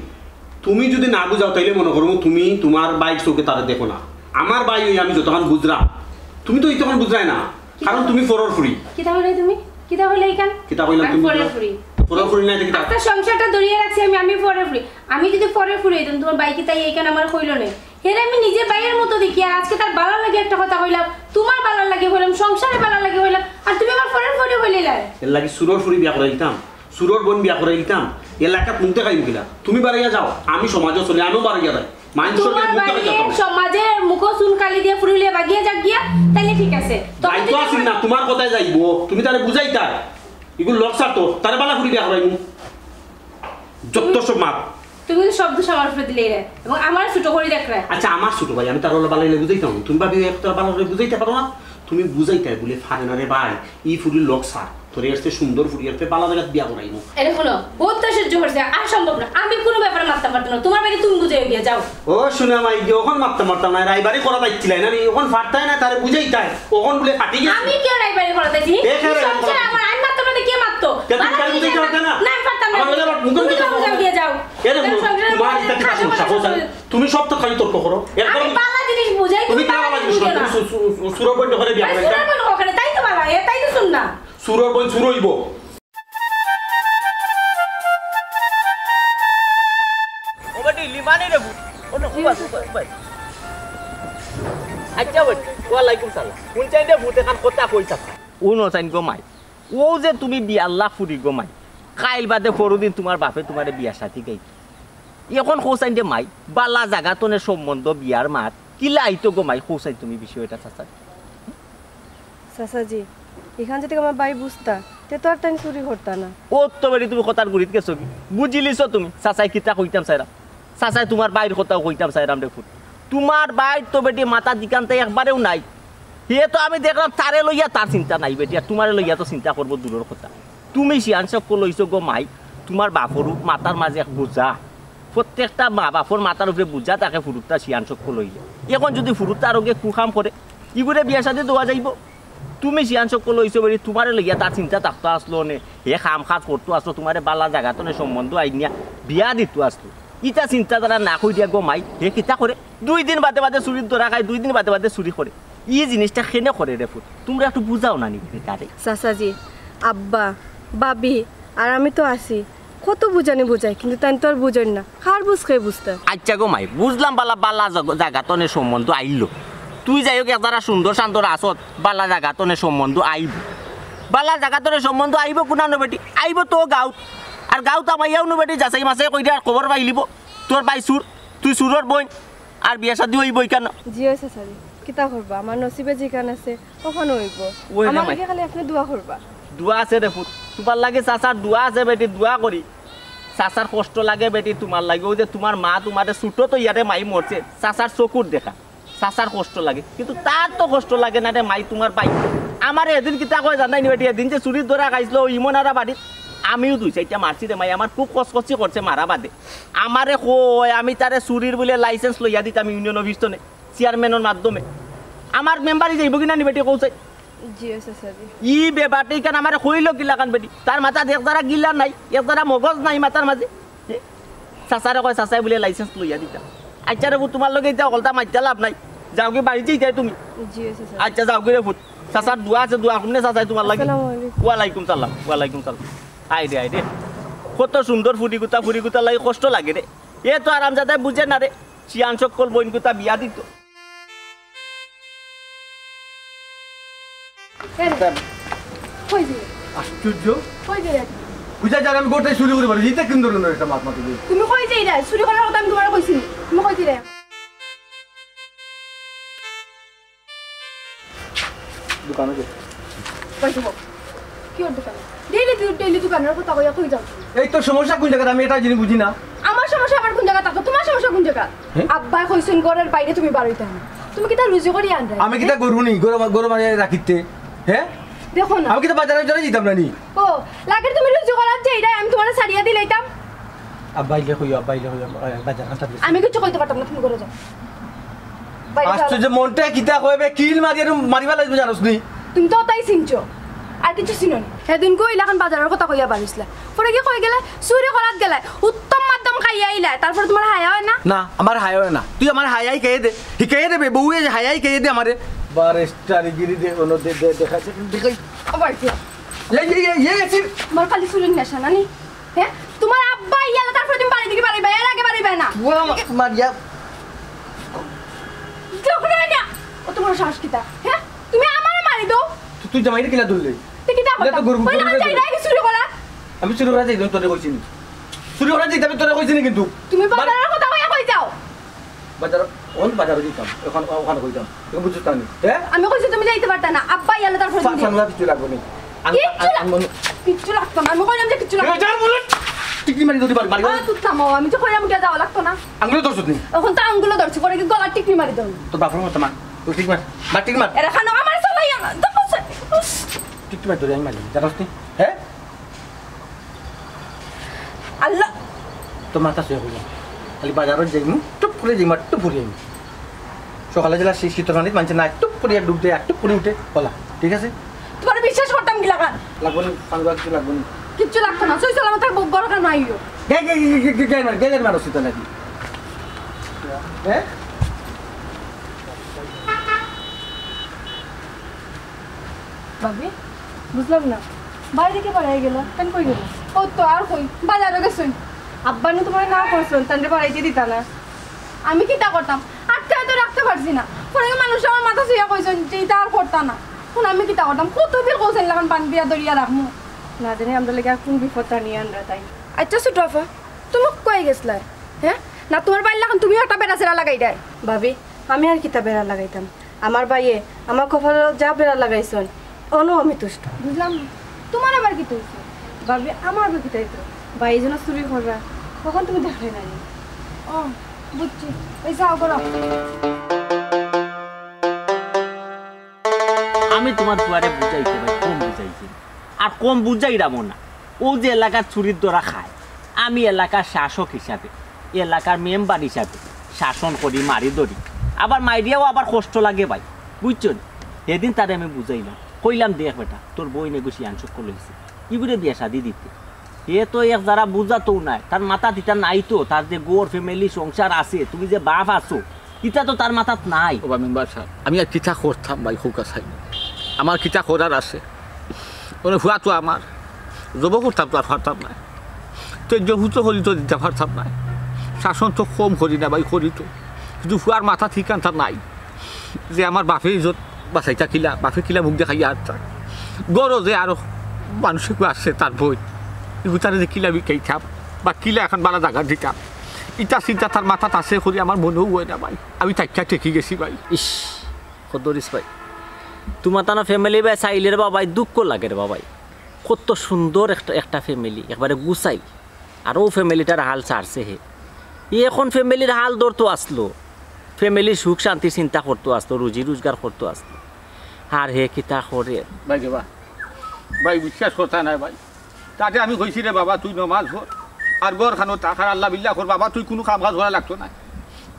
তুমি যুদি না বুঝাও, তাইলে মনো করমু তুমি তুমার ভাইর চউখে তারে দেখো না। আমার ভাই অইয়া আমি যতখান বুঝরাম, তুমি তো ইতখান বুঝরায় না, কারণ তুমি পরর ফুড়ি। কিতা কইলায় তুমি? কিতা কইলায় ইখান? কিতা কইলাম আমি তুমি পরর কিতা? ফুড়ি। পরর ফুড়ি নায় তো কিতা? আস্তা সংসারটা ধরিয়া রাখছি আমি, আমি পরর ফুড়ি। আমি যুদি পরর ফুড়ি অইতাম, তুমার ভাই কিতা ইখান আমারে কইলো নায়? হেরে আমি নিজে ভাইর মতো দেখি, আর আজকে তার বালার লাগি একটা কথা কইলাম, তুমার বালার লাগি কইলাম, সংসারে বালার লাগি কইলাম, আর তুমি আমার পরর ফুড়ি কইলায়। এরলাগি চুরর ফুড়ি বিয়া করাইতাম, চুরর বইন বিয়া করাইতাম, এলাকাত মুখ দেখাইমু কিলা? তুমি বারইয়া যাও, আমি সমাজো চলি, আমিও বারইয়া যাই। মাইনষর তুমার মুখ দেখাই বাড়ির যাইতাম। সমাজর মুখো চুন কালি দিয়া ফুড়ি লইয়া বাগিয়া যাক গিয়া, তাইলে ঠিক আছে। তবে দায়িত্ব তুমি আছইন না, তুমার কথায় যাইবো, তুমি তারে বুঝাইতায়। ইগুর লগ ছাড়তো, তারে বালা ফুড়ি বিয়া করাইমু। যত সব মাত। তুমি তো সব দোষ আমার উপরে দিলায় রে, এবং আমারে ছোট করি দেখরায়। আচ্ছা, আমার ছোট ভাই, আমি তার অলা বালাইলে বুঝাইতাম। তুমি ভাবি একটা বালা করে বুঝাইতায় পারো না? তুমি বুঝাইতায় বলে পারে না রে ভাই, ই ফুড়ির লগ ছাড়, তোরে এর চেয়ে সুন্দর ফুড়ি, এর চেয়ে বালা জাগাত বিয়া করাইমু। এরে হুনো, বউত তো সহ্য করছি, আর সম্ভব না, আমি কুনু ব্যাপারে মাততাম পারতাম না, তুমার বাড়ি তুমি বুঝাইও গিয়া যাও। ও সোনা মাই, অখন মাততাম পারতায় না, রায়বাড়ি করা পাইছিলায় না নি, অখন পারতায় না, তারে বুঝাইতায়, অখন বলে ফাটি গেছে। আমি কিতা রায়বাড়ি করা পাইছি? এ, কে রায়বাড়ি করা পাইছি? আমার, আমি মাততাম না, কে মাততো? কে তুমি কারে বুঝাইতে পারতায় না? না, আমি পারতাম না। আমার বেলা মুখে তুমি মুখে বুঝাও গিয়া যাও। এরে, তোমার সংসারে তুমার ইটা কিতা সমস্যা? সংসারে কও চাই। তুমি সব তো খালি তর্ক করো। এর আমি কারণে বালা জিনিস বুঝাই, তুমি তুমি কিতা বালা বালা জিনিস বুঝো করো? না। তুমি সু-, সু-, সু-, চুরর বইন ধরে বিয়া আরে করাইতাম। চুরর বইন ওখানে, তাই তো বালা, এটাই তো শুন না। চুরর বইন চুর অইবো। ও বেটি, লিমানি রে ভূত। ও না, ও ভাই, ও ভাই, ও ভাই। আচ্ছা বেটি, ওয়ালাইকুম সালাম। হুনছইন রে ভূত এখান কথা কইতা। ও নছইন গো মাই। ও যে তুমি বিয়াল্লা ফুড়ি গো মাই। কাইল বাদে পরদিন তুমার বাপে তুমারে বিয়া শাদি গাইতো। অখন কছইন রে মাই, বালা জাগা তনে সম্বন্ধ বিয়ার মাত, কিলা আইতো গো মাই, কছইন তুমি বিষয়টা চাচা। চাচাজি, ইখান যদি আমার ভাই বুঝতা, তে তো আর তাইন চুরি করতা না। ও তো বেটি তুমি কথার গুড়িত গেছো কি? বুঝিলিছো তুমি, চাচায় কিতা কইতাম চাইরাম। চাচায় তুমার ভাইর কথাও কইতাম চাইরাম রে ফুত। তুমার ভাইর তো বেটি মাথা দিকান্তে একবারেও নাই। হে তো আমি দেখরাম তারে লইয়া তার চিন্তা নাই বেটি, আর তুমারে লইয়া তো চিন্তা করবো দূরর কথা। তুমি শিয়ান চক্কল অইছো গো মাই, তুমার বাপর মাথার মাঝে এক বুঝা। প্রত্যেকটা মা বাপর মাথার উপরে বুঝা থাকে ফুরুত্তা শিয়ান চক্কল অইলে। অখন যদি ফুরুত্তা আরোগে কুকাম করে, ইগুরে বিয়া শাদি দেওয়া যাইবো? তুমি শিয়ান চক্কল অইছো বেটি, তুমারে লইয়া তার চিন্তা থাকতো আছলো নে, হে কাম কাজ করতো আছলো, তুমারে বালা জাগা তনে সম্বন্ধ আইনিয়া বিয়া দিতো আছলো। ইতা চিন্তাধারা না করিয়া গো মাই, হে কিতা করে? দুই দিন বাদে বাদে চুরির ধরা খায়, দুই দিন বাদে বাদে চুরি করে। ই জিনিসটা কেনে করে রে ফুত? তুমরা একটু বুঝাও না নি তারে। চাচাজি, আব্বা, ভাবি, আর আমি তো আছি। কত বুঝানি বুঝাই, কিন্তু তাইন তো আর বুঝইন না। কার বুঝ কে বুঝতা? আচ্ছা গো মাই, বুঝলাম বালা, বালা জাগ-, জাগা তনে সম্বন্ধ আইলো। তুই যাই হোক, এক যারা সুন্দর শান্তর আসত, বালা জাগা তনে সম্বন্ধ আইবো। বালা জাগা তনে সম্বন্ধ আইবো কুনানো বেটি? আইবো তো গাঁওত। আর গাঁওত আমাইয়াও নু বেটি যাচাই মাচাই কইরা আর খবর পাইলিবো। তোর ভাই চুর, তুই চুরর বইন, আর বিয়া শাদি অইবো ইখান। জি অয় চাচাজি, কিতা করবা, আমার নসিবে যেখান আছে, অখানো অইবো। ওই রে আমার মাই। লাগি খালি আপনে দোয়া করবা। দোয়া আছে রে ফুত, তুমার লাগি চাচার দোয়া আছে বেটি, দোয়া করি। চাচার কষ্ট লাগে বেটি তুমার লাগি, অউ যে তুমার মা তুমারে ছুটো থইয়া রে মাই মরছে, চাচার চকুর দেখা। চাচার কষ্ট লাগে, কিন্তু তার তো কষ্ট লাগে না রে মাই, তুমার ভাই। আমারে এদিন কিতা কয় জানাই নি বেটি, এদিন যে চুরির ধরা খাইছলো অউ ইমন আরা বাড়িত, আমিও দুই চাইরটা মারছি রে মাই, আমার খুব কচকচি করছে মারা বাদে। আমারে কয় আমি তারে চুরির বুলে license লইয়া দিতাম ইউনিয়ন অফিস তনে, চেয়ারম্যানর মাধ্যমে। আমার মেম্বারি যাইবো কিনা নি বেটি কও চাই? জি অয় চাচাজি। ই বেবাটে ইখান আমারে কইলো কিলাখান বেটি, তার মাথাত এক জারা গিলা নাই, এক জারা মগজ নাই মাথার মাঝে। চাচারে কয়, চাচায় বুলে license লইয়া দিতা। আচ্ছা রে বউ, তুমার লগে ইতা হকলতা মাতিয়া লাভ নাই। যাওগি বাড়িত যাইতায় তুমি। জি, জি, স্যার। আচ্ছা, যাওগি রে ফুত। চাচার দোয়া আছে, দোয়া করমু নে চাচায় তুমার লাগি। আসসালামু আলাইকুম। ওয়ালাইকুম সালাম, ওয়ালাইকুম সালাম। আয় রে, আয় রে। কত সুন্দর ফুড়িগুতা, ফুড়িগুতার লাগি কষ্ট লাগে রে। এ তো আরামজাদায় বুঝে না রে। শিয়ান চক্কল বইনগুতা বিয়া দিতো। এ রে, কই যাইরায়? আশ্চর্য। কই যাইরায়? বুঝা যায় আমি গোটাই চুরি করি পারি, ইটা কোন ধরনের একটা মাত মাতি দিই? তুমি কই যাইরায়? চুরি করার কথা আমি তুমারে কইছি নি? তুমি কই যাইরায়? দোকানো যাই। কই যাইবো? কিওর দোকানো? ডেইলি তুই ডেইলি দোকানর কথা কইয়া কই যাও? এই তোর সমস্যা কোন জাগাত? আমি এটা জিনিস বুঝি না। আমার সমস্যা আবার কোন জাগাত থাকতো? তুমার সমস্যা কোন জাগাত? হ্যাঁ? আব্বায় কইছইন ঘরর বাইরে তুমি বারইতায় না। তুমি কিতা রুজি করি আনরায়? আমি কিতা গরু নি? গরু, গরু মারিয়া রাখিতে? হ্যাঁ? দেখো না। আমি কিতা বাজারে বাজারে যাইতাম না নি? ও, লাগে তুমি রুজি করাত যাইরায়, আমি তুমারে ছাড়িয়া দিলাইতাম। আব্বা আইলে কইও, আব্বা আইলে কইও, আব্বা, বাজার খান ছাড়ি দিছি। আমি কিচ্ছু কইতে পারতাম না, তুমি ঘরো যাও। বাইরে আজ তুই যে মনটা কিতা কইবে, কিল মারি আর মারিবা লাগবে, জানোস নি? তুমি তো তাই চিনছো, আর কিছু চিনো নি। সেদিন কই ইলাখান বাজারর কথা কইয়া বাড়িছলা, পরে কি কই গেলে? চুরি করাত গেলে, উত্তম মাধ্যম খাইয়া আইলা, তারপরে তোমার হায়া অয় না? না, আমার হায়া অয় না। তুই আমার হায়া হিকাইয়া দে, হিকাইয়া দে বে, বউয়ে হায়া হিকাইয়া দে আমারে। বারেস্টারি গিরি দে, অনো দে, দে, দেখাই, দেখাই। ও বাড়িতে। এই, এই, এই, এই, এই, তোমার খালি চুরির নেশা নানি? হ্যাঁ, তোমার আব্বা ইয়ালা, তারপরে তুমি বাড়ি থাকি বাড়াইবা, এর আগে বাড়াইবা না। ও মা-, মারিয়া। দেখো না, না। ও তোমার সাহস কিতা? হ্যাঁ, তুমি আমারে মারি দাও। তুই, তুই জামাইরে কিলা ধরলে? তুই কিতা ইলা তো করতাম? গরু, ওই না, গরু যাই না, চুরি করা। আমি চুরি করা যাইতাম, তোরে কইছি নি। চুরি করা যাইতাম, তোরে কইছি নি কিন্তু। তুমি বাজারর কথা কইয়া কই যাও? বাজার, অন বাজারো দিতাম, অখান, অখান কইতাম। তুমি বুঝছো নি? হ্যাঁ? আমি কইছি তুমি যাইতে পারতা না। আব্বা ইয়ালা তারপরে ফা-, তুমি ফানুয়া কিছু লাগবো নি। আন-, কিচ্ছু আন-, লাগ-, আন-, মনে কিচ্ছু লাগতো না। আমি কইলাম যে কিচ্ছু লাগতো না। এ, যার বলে টিকলি মারি যদি মারি, মারি। আ, তুই থামো, আমি তো কইলাম উঠে যাওয়া লাগতো না। আঙ্গুলে ধরছো নি? অখন তো আঙ্গুলে ধরছি, পরে কি গলার টিকলি মারি ধরবো? তোর বাপর মতো মা। তুই ঠিক মার। মার টিকলি মার। এরা খানো আমার চলাই আমার। তো বসে। টিকলি মার ধরে আমি মারি। জানোস নি? হ্যাঁ? আল্লাহ। তো মাথা শুয়ে হইল। খালি বাজারো যাইমু, টুপ করে যাইমু, আর টুপ করে যাইমু। সকালে যেলা শী-, শীতল পানিত মানছে না, টুপ করে ডুব দেয়, আর টুপ করে উঠে, বলা। ঠিক আছে? তোমারে বিশ্বাস করতাম কিলাখান? লাগবো নি, পাঁচ বার কিছু লাগবো নি। কিচ্ছু লাগতো না, সই সালামত থাকবো, ঘর খানো আইও। গে, গে, গে, গে, গে, গে, গে, গে, মানুষ তো নাকি? হ্যাঁ? ভাবি, বুঝলাম না, বাইরে কে বাড়াই গেল, কেন কই গেল? ও তো আর কই, বাজারো গেছইন। আব্বা নু তোমারে না করছইন, তানরে বাড়াইতে দিতা না। আমি কিতা করতাম? আটকায় তো রাখতে পারছি না। পরে মানুষ আমার মাথা ছুঁইয়া কইছইন যে ইতা আর করতা না। এখন আমি কিতা করতাম? কত বিল কইছইন লাখান পান বিয়া দরিয়া রাখমু। না জানি আমরা লেগে আর কোন বিপদটা নিয়ে আনরা তাই। আচ্ছা ছোট আফা, তুমি কই গেছলায়? হ্যাঁ? না তোমার বাইর লাখান তুমিও একটা বেড়া ছেড়া লাগাই দেয়। ভাবি, আমি আর কিতা বেড়া লাগাইতাম? আমার ভাইয়ে আমার কপালো যা বেড়া লাগাইছইন, অনো আমি তুষ্ট। বুঝলাম না, তোমার আবার কিতা অইছে? ভাবি, আমার আবার কিতা অইতো? ভাই যেন চুরি কররা, তখন তুমি দেখলে না নি? ও, বুঝছি। এই যাও, করো। আমি তোমার ফুয়ারে বুঝাইতে ভাই, কম বুঝাইছি। আর কম বুঝাইরামও না। ও যে এলাকার চুরির ধরা খায়, আমি এলাকার শাসক হিসাবে, এলাকার মেম্বার হিসাবে শাসন করি, মারি ধরি। আবার মাইরিয়াও আবার কষ্ট লাগে ভাই, বুঝছো নি? সেদিন তারে আমি বুঝাইলাম, কইলাম, "দেখ বেটা, তোর বইনে গুছি আনসুক লইছে, ইগুরে বিয়া শাদি দিতে।" এ তো এক যারা বুঝাতও নাই, তার মাথাত ইতা নাই তো, তার যে ঘর, ফ্যামিলি, সংসার আছে, তুমি যে বাপ আছো, ইতা তো তার মাথাত নাই। ওবা মেম্বার সাব, আমি আর কিতা করতাম ভাই, কউক্কা চাই। আমার কিতা করার আছে? মানে ফুয়া তো আমার, জব করতাম তো আর পারতাম না। তো জবু তো করি তো দিতাম পারতাম না। শাসন তো কম করি না ভাই, করি তো। কিন্তু ফুয়ার মাথাত ইখানতা নাই। যে আমার বাপে ইজ্জত বাচাইতা কিলা, বাপে কিলা মুখ দেখাইয়া আরতা। ঘরো যে আরো মানুষ এগু আছে তার বইন, ইগু তারে যে কিলা বিকাইতাম, বা কিলা এখান বালা জাগা দিতাম, ইতা চিন্তা তার মাথাত আছে করি আমার মনেও অয় না ভাই। আমি তাইক্কা ঠেকি গেছি ভাই। ইস, কদরিস ভাই, তুমার তানো ফ্যামিলি ভাই চাইলে রে বাবাই দুঃখ লাগে রে বাবাই। কত সুন্দর একটা, একটা ফ্যামিলি, একবারে গুছাইল। আর অউ ফ্যামিলিটার হাল ছাড়ছে হে। ই এখন ফ্যামিলির হাল ধরতো আসলো, ফ্যামিলির সুখ শান্তি চিন্তা করতো আসলো, রুজি রোজগার করতো আসলো। আর হে কিতা করে? ভাই রে বা, ভাই বিশ্বাস করতা নায় ভাই। তাতে আমি কইছি, "রে বাবা, তুই নমাজ পড়, আর ঘরখানো থাক, আর আল্লাহ বিল্লাহ কর, বাবা, তুই কুনু কাম কাজ করা লাগতো নায়।"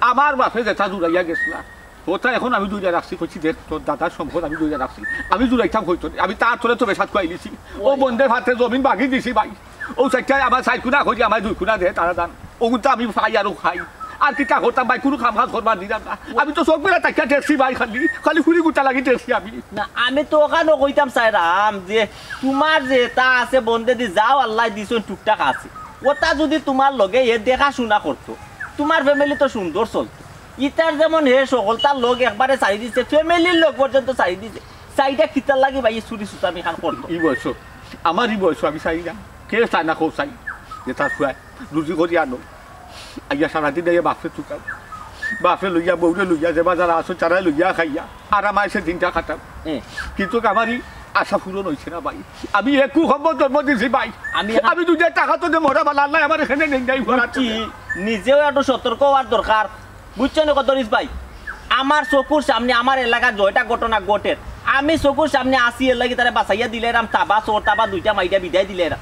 আমার বাপে যেতা জুড়াইয়া গেছলা, অতা এখন আমি ধরিয়া রাখছি, কইছি, "দেখ, তোর দাদার সম্পদ আমি ধরিয়া রাখছি, আমি জুড়াইতাম কইতো নি, আমি তার তলে তো বেসাত খুয়াই দিছি, ও বন্দে ভাতে জমিন ভাগি দিছি ভাই, ও চাইটাই আমার চাইর কুনা করি, আমার দুই কুনা দে, তারা দান, অগুন তো আমি পাই আরো খাই, আর কিতা করতাম ভাই, কুনু কাম কাজ করবার দিলাম না, আমি তো চোখ মেলা তাকিয়া দেখছি ভাই, খালি, খালি ফুরি গুতা লাগি দেখছি আমি।" না, আমি তো অখানও কইতাম চাইরাম যে তুমার যেতা আছে বন্দেদি যাও আল্লায় দিছইন টুকটাক আছে, অতা যুদি তুমার লগে হে দেখাশুনা করতো, তুমার ফ্যামিলি তো সুন্দর চলতো। ইতার যেমন হে সকলতার লগ একবারে ছাড়ি দিছে, ফ্যামিলির লগ পর্যন্ত ছাড়ি দিছে। চাইটা কিতার লাগি ভাই ই চুরি চুতামি খান করতো? ই বয়স, আমার ই বয়স আমি চাই না। কে চায় না কও চাই? যে তার ফুয়ায় রুজি করি আনো। আইয়া সারাদিন আইয়া বাপরে তুকাও। বাপরে লইয়া, বউরে লইয়া, যেবা যারা আছো, তারাই লইয়া খাইয়া। আর আমার সে দিনটা কাটাও। এ। কিন্তু আমার ই আশা পূরণ অইছে না ভাই। আমি একু সম্পদ জন্ম দিছি ভাই। আমি আমি দুনিয়ার টাকা তো যে মরা বালা, আল্লায় আমার এখানে নেই নাই ভরা বুঝছি, নিজেও একটু সতর্ক অওয়ার দরকার। বুঝছো নি কদরিস ভাই? আমার চকুর সামনে আমার এলাকাত যেতা ঘটনা ঘটের, আমি চকুর সামনে আছি, এর লাগি তারে বাচাইয়া দিলাইরাম, তাবা চোর, তাবা দুইটা মাইরা বিদায় দিলাইরাম।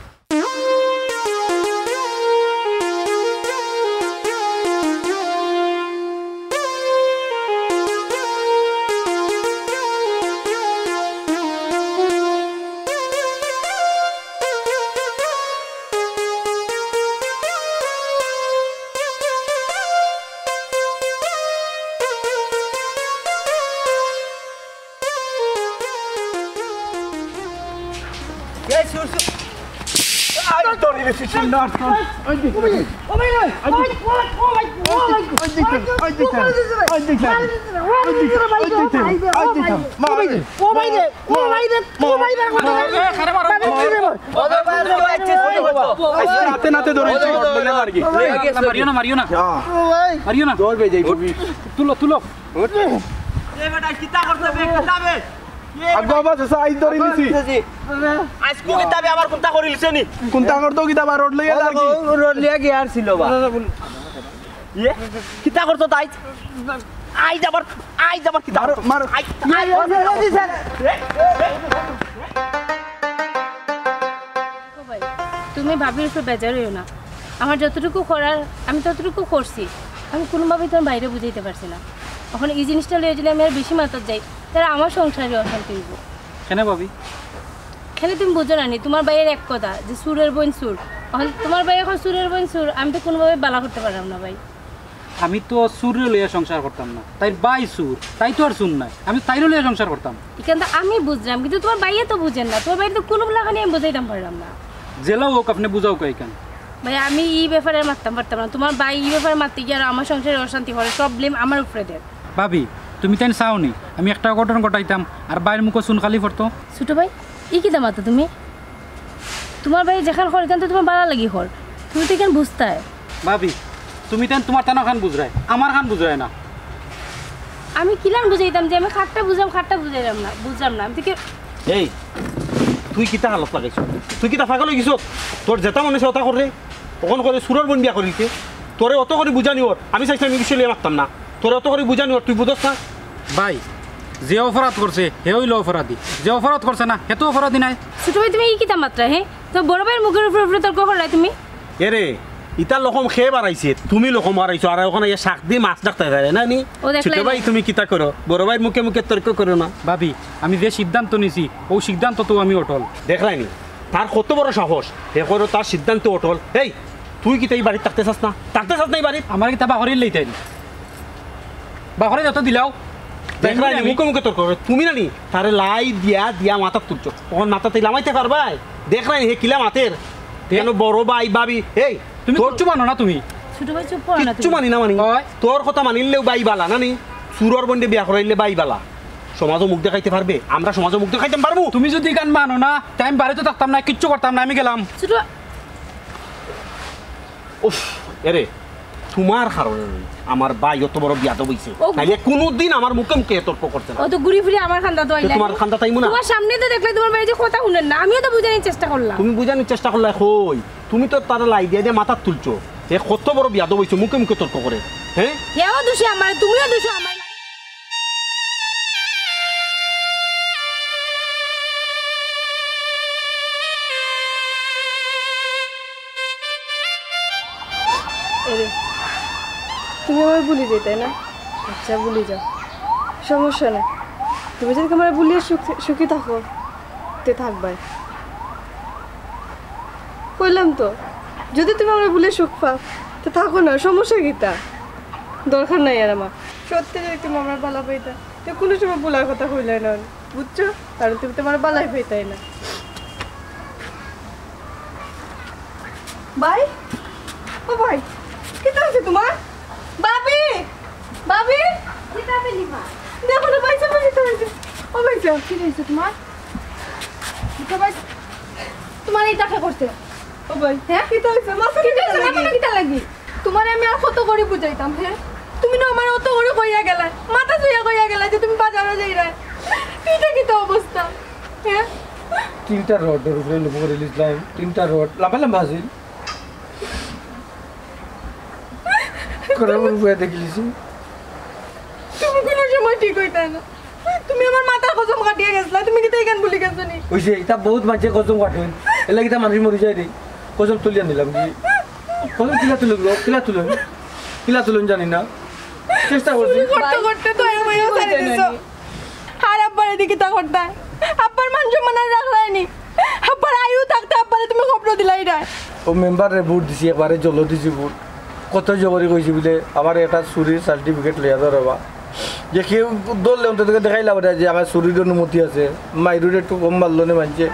তোর ইলেকট্রিশিয়ান নার্স, তোর। ওই দিকে। ও ভাই, ও ভাই, ও ভাই, ও ভাই, ও ভাই, ও ভাই, ওই দিকে, ওই দিকে, ওই দিকে, ওই দিকে। ও ভাই রে, ও ভাই রে, ও ভাই রে, ও ভাই রে। এ, কারে মারো? মারো, মারো, মারো। ও ভাই, মারো, মারো, মারো। আস্তে নাতে ধরে, ধরে, ধরে, ধরে। আর কি? মারিও না, মারিও না। ও ভাই। মারিও না। তোর বেজে তুলো, তুলো। এ বেটা, কিতা করতে বে, কিতা বে? আগো আবার চাচা, আইজ ধরি নিছি। আইজ কো কিতা বে, আবার কুন্তা করিলিছে নি? কুন্তা করতো কিতা বা, রড লইয়া আর কি? রড লইয়া গিয়া আর ছিল বা। ইয়ে, কিতা করতো তাই? আইজ আবার, আইজ আবার কিতা মারো, করতো? মারো। আইজ, আইজ, আইজ, আইজ। দেখো ভাই, তুমি ভাবির উপর বেজার হইও না। আমার যতটুকু করার, আমি ততটুকু করছি। আমি কোনোভাবেই তোমার বাইরে বুঝাইতে পারছি না। এখন এই জিনিসটা লইয়া যদি আমি আর বেশি মাথাত যাই, তাহলে আমার সংসারে অশান্তি হইব। কেনে ভাবি? কেনে তুমি বুঝো না নি? তোমার ভাইয়ের এক কথা যে চুরের বইন চুর। এখন তোমার ভাই এখন চুরের বইন চুর, আমি তো কোনোভাবে বালা করতে পারলাম না ভাই। আমি তো চুররে লইয়া সংসার করতাম না, তাইর ভাই চুর, তাই তো আর চুর নাই, আমি তো তাইরে লইয়া সংসার করতাম। ইখান তো আমি বুঝলাম, কিন্তু তোমার ভাইয়ে তো বুঝেন না, তোমার ভাইরে তো কোনো লাগানি আমি বুঝাইতাম পারলাম না। যেলা হোক, আপনে বুঝাও কই কেন? ভাই, আমি ই ব্যাপারে আর মাততাম পারতাম না, তোমার ভাই ই ব্যাপারে মাততে গিয়া আর আমার সংসারে অশান্তি করে, সব ব্লেম আমার উপরে দেয়। ভাবি, তুমি তাইন চাও নি আমি একটা অঘটন ঘটাইতাম আর ভাইর মুখো চুন কালি পড়তো? ছোট ভাই, ই কিতা মাতো তুমি? তোমার ভাই যেখান কর, ইখান তো তোমার বালা লাগি কর, তুমি তো ইখান বুঝতায়। ভাবি, তুমি তাইন তোমার তান খান বুঝরায়, আমার খান বুঝরায় না। আমি কিলান বুঝাইতাম যে আমি খাট্টা বুঝলাম, খাট্টা বুঝাইলাম না, বুঝলাম না। আমি তো কি এই, তুই কিতা হালত লাগাইছ? তুই কিতা পাগল হয়ে গেছ? তোর যেটা মনে হয় ওটা কর রে। অখন করে চুরর বইন বিয়া করিলিতে। তোরে অত করে বুঝানি ওর, আমি চাইছিলাম এই বিষয় লইয়া মাততাম না। তোরে অত করে বুঝানি ওর, তুই বুঝস না? ভাই, যে অপরাধ করছে, হে অইলো অপরাধী। যে অপরাধ করছে না, হে তো অপরাধী নায়। ছোট ভাই, তুমি ই কিতা মাতরায়, হে? তো বড় ভাইর মুখর উপরে উপরে তর্ক কররায় তুমি? এরে, ইতা লকম কে বাড়াইছে, তুমি লকম বাড়াইছো, আর অখন ইয়া শাক দি মাছ ডাকতে যায় না নি? ও দেখলাই ছোট ভাই, না। তুমি কিতা করো? বড় ভাইর মুখে মুখে তর্ক করো না। ভাবি, আমি যে সিদ্ধান্ত নিছি, ও সিদ্ধান্ত তো আমি অটল। দেখরায় নি, তার কত বড় সাহস, হে করো তার সিদ্ধান্ত অটল। এই, তুই কিতা ই বাড়িত থাকতে চাস না? থাকতে চাস না ই বাড়িত? আমার কিতা বাহরির লইতাই নি? বাহরে যত দিলাও। দেখরায় নি, আমি মুখে মুখে তর্ক করে। তুমি না নি, তারে লাই দিয়া দিয়া মাথাত তুলছো। অখন মাথাত লামাইতে পারবায়? দেখরায় নি, হে কিলা মাতের। কেন বড় ভাই, ভাবি, এই, তুমি তোর কিচ্ছু মানো না তুমি। ছোট ভাই, চুপ করো না কিচ্ছু তুমি। মানি না মানি। হয়। তোর কথা মানিলেও ভাই বালা, না নি? চুরর বইনরে বিয়া করাইলে ভাই বালা। সমাজও মুখ দেখাইতে পারবে? আমরা সমাজও মুখ দেখাইতে পারবো? তুমি যদি ইখান মানো না, তে আমি বাড়িত থাকতাম না, কিচ্ছু করতাম না, আমি গেলাম। ছোট উফ, এরে, তোমার কারণে আমার ভাই অত বড় বিয়াদব হইছে। ও নাইলে কোনোদিন আমার মুখে মুখে তর্ক করছে না। ও তো ঘুরি ফিরি আমার কান্দাত আইলা। তোমার কান্দাত আইমু না? তোমার সামনে তো দেখলে তোমার ভাই যে কথা হুনইন না, আমিও তো বুঝানির চেষ্টা করলাম। তুমি বুঝানির চেষ্টা করলায় কই? তুমি তো তারে লাই দিয়া দিয়া মাথাত তুলছো। হে কত বড় বিয়াদব হইছে, মুখে মুখে তর্ক করে। হ্যাঁ? হেও দোষী আমার, তুমিও দোষী আমার। এরে, তুমি আমারে ভুলি যাইতায় না? আচ্ছা, ভুলি যাও, সমস্যা নাই। তুমি যদি আমারে ভুলিয়া সুখ-, সুখী থাকো, তে থাকবায়। কইলাম তো, যদি তুমি আমারে ভুলিয়া সুখ পাও, তে থাকো না, সমস্যা কিতা? দরকার নাই আর আমার। সত্যি যদি তুমি আমারে বালা পাইতায়, তে কোনো সময় ভুলার কথা কইলায় না, বুঝছো? কারণ তুমি তো আমারে বালাই পাইতায় না। ভাই, ও ভাই, কিতা হইছে তোমার? ভাবি, ভাবি, কিতা হইছে মা? দেখো না, ভাই সাহেব, কিতা হইছে? ও ভাই সাহেব। কিতা হইছে তোমার? কিতা ভাই, তোমার ইটা কে করছে? ও ভাই, হ্যাঁ? কিতা হইছে? মাথা কিতা হইছে? কিতা লাগি? কিতা লাগি? তোমারে আমি আর কত করি বুঝাইতাম, হ্যাঁ? তুমি না আমারে অত করি কইয়া গেলায়, মাথা ছুইয়া কইয়া গেলায় যে তুমি বাজারো যাইরায়। ইটা কিতা অবস্থা, হ্যাঁ? তিনটা রডর উপরে লম্বা করি লিছলাম, তিনটা রড লম্বা লম্বা আছিল। করে উপরে দেখি লিছি। তুমি কোনো সময় ঠিক হইতায় না। তুমি আমার মাথার কসম কাটিয়া গেছলায়, তুমি কিতা ইখান ভুলি গেছো নি? ওই যে, ইতা বহুত মানষে কসম কাটইন, এরলাগি ইতা মানুষ মরি যায় রে। কসম তুলিয়া নিলাম কি? কসম কিলা তুলইন গো? কিলা তুলইন? কিলা তুলইন জানি না। চেষ্টা করছি। তুমি করতে করতে তো আমারেও ছাড়ি দিছো। আর আব্বার এদিকে কিতা করতায়? আব্বার মান সম্মান আর রাখলায় নি। আব্বার আয়ু থাকতে আব্বারে তুমি খবর দিলায় না। ও মেম্বাররে ভোট দিছি, একবারে জলো দিছি ভোট। কত জোর করি কইছি বুলে, আমার একটা চুরির সার্টিফিকেট লইয়া ধরো বা। যে কেউ ধরলে অন্তত দেখাইলা বেটা যে আমার চুরির অনুমতি আছে। মাইরুরে একটু কম মারলো নে মানষে।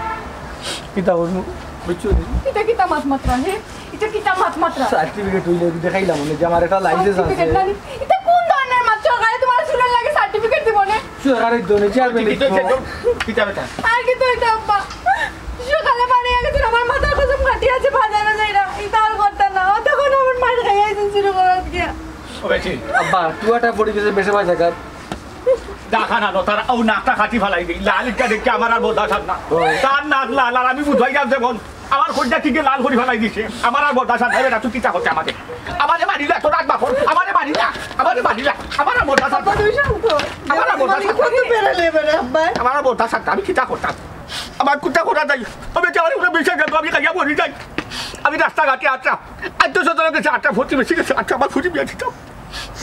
কিতা করবো? বুঝছো নি? ইটা কিতা মাত মাতরা, হে? ইটা কিতা মাত মাতরা? সার্টিফিকেট অইলে দেখাইলাম নে যে আমার একটা লাইসেন্স আছে। সার্টিফিকেট না নি? ইটা কোন ধরনের মাত? সরকারে তুমার চুরর লাগি সার্টিফিকেট দিবো নে? সরকারে দিবো নে, চেয়ারম্যান দিবো। কিতা বেটা? আর কিতা অইতো আব্বা? সকালে বাড়ি গেছে, আমার মাথার কসম কাটি আছে, বাজারে যাই না। ইটা আর করতা না। অতক্ষণ আমার মার খাই আইছেন শুরু করার গিয়া। ও বেটি। আব্বা, টুয়াটা পড়ি গেছে বেশে ভাই জায়গা। দেখা না, তার ও নাকটা কাটি ফালাই দেই। লাল ইটা দেখে আমার আর বরদাস্ত অর না। ও। তার নাক লাল, আর আমি বুঝাই যাম যেমন আমার কইটা কিগে লাল করি ফালাই দিছে। আমার আর বরদাস্ত অর না। বেটা, তুই কিতা করতে আমারে? আমারে মারিলা, তোর আগ বাপর। আমারে মারিলা, আমারে মারিলা। আমার আর বরদাস্ত অর না। আব্বা, তুমি শান্ত। আমার আর বরদাস্ত অর না। কত বেড়ালে এবারে, আব্বা? আমার আর বরদাস্ত অর না। আমি কিতা করতাম? আমার কুটা করা যাই। আমি যে আমার উপরে বিশ্বাস রাখবো, আমি খাইয়া মরি যাই। আমি রাস্তাঘাটে আটটা, আত্মীয় স্বজন গেছে আটটা, প্রতিবেশী গেছে আটটা, আমার ফুরি বিয়া দিতাম।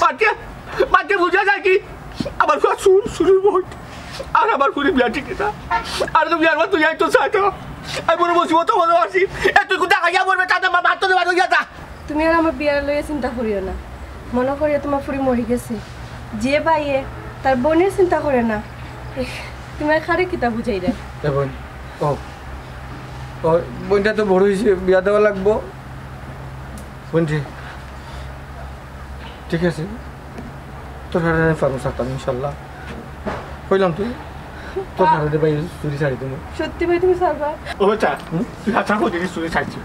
মাকে, মাকে বুঝা যায় কি? আমার ফুয়া চুর, চুরর বউ। আর আমার ফুরি বিয়া ঠিক না। আর তো বিয়ার মাত তুই আইতো চাইতো। আমি বড় মুসিবত মনে আছি। এ, তুই কোথায় খাইয়া মরবে? তাতে মা, মার তো দেবার হইয়া যা। তুমি আর আমার বিয়ার লইয়া চিন্তা করিও না। মনো করিও তুমার ফুরি মরি গেছে। যে ভাইয়ে তার বইনর চিন্তা করে না, এহ, তুমি আর কারে কিতা বুঝাইরায়? এ বইন, ও, ও, বইনটা তো বড় অইছে, বিয়া দেওয়া লাগবো। বইন রে, ঠিক আছে, তোর হাতে আমি পারবো ছাড়তাম, ইনশাল্লাহ। কইলাম তুই, তোর হাতে ভাই চুরি ছাড়ি দিমু। সত্যি ভাই, তুমি ছাড়বা? ও বেটা, হুম? তুই হাছা কইলি চুরি ছাড়ছি।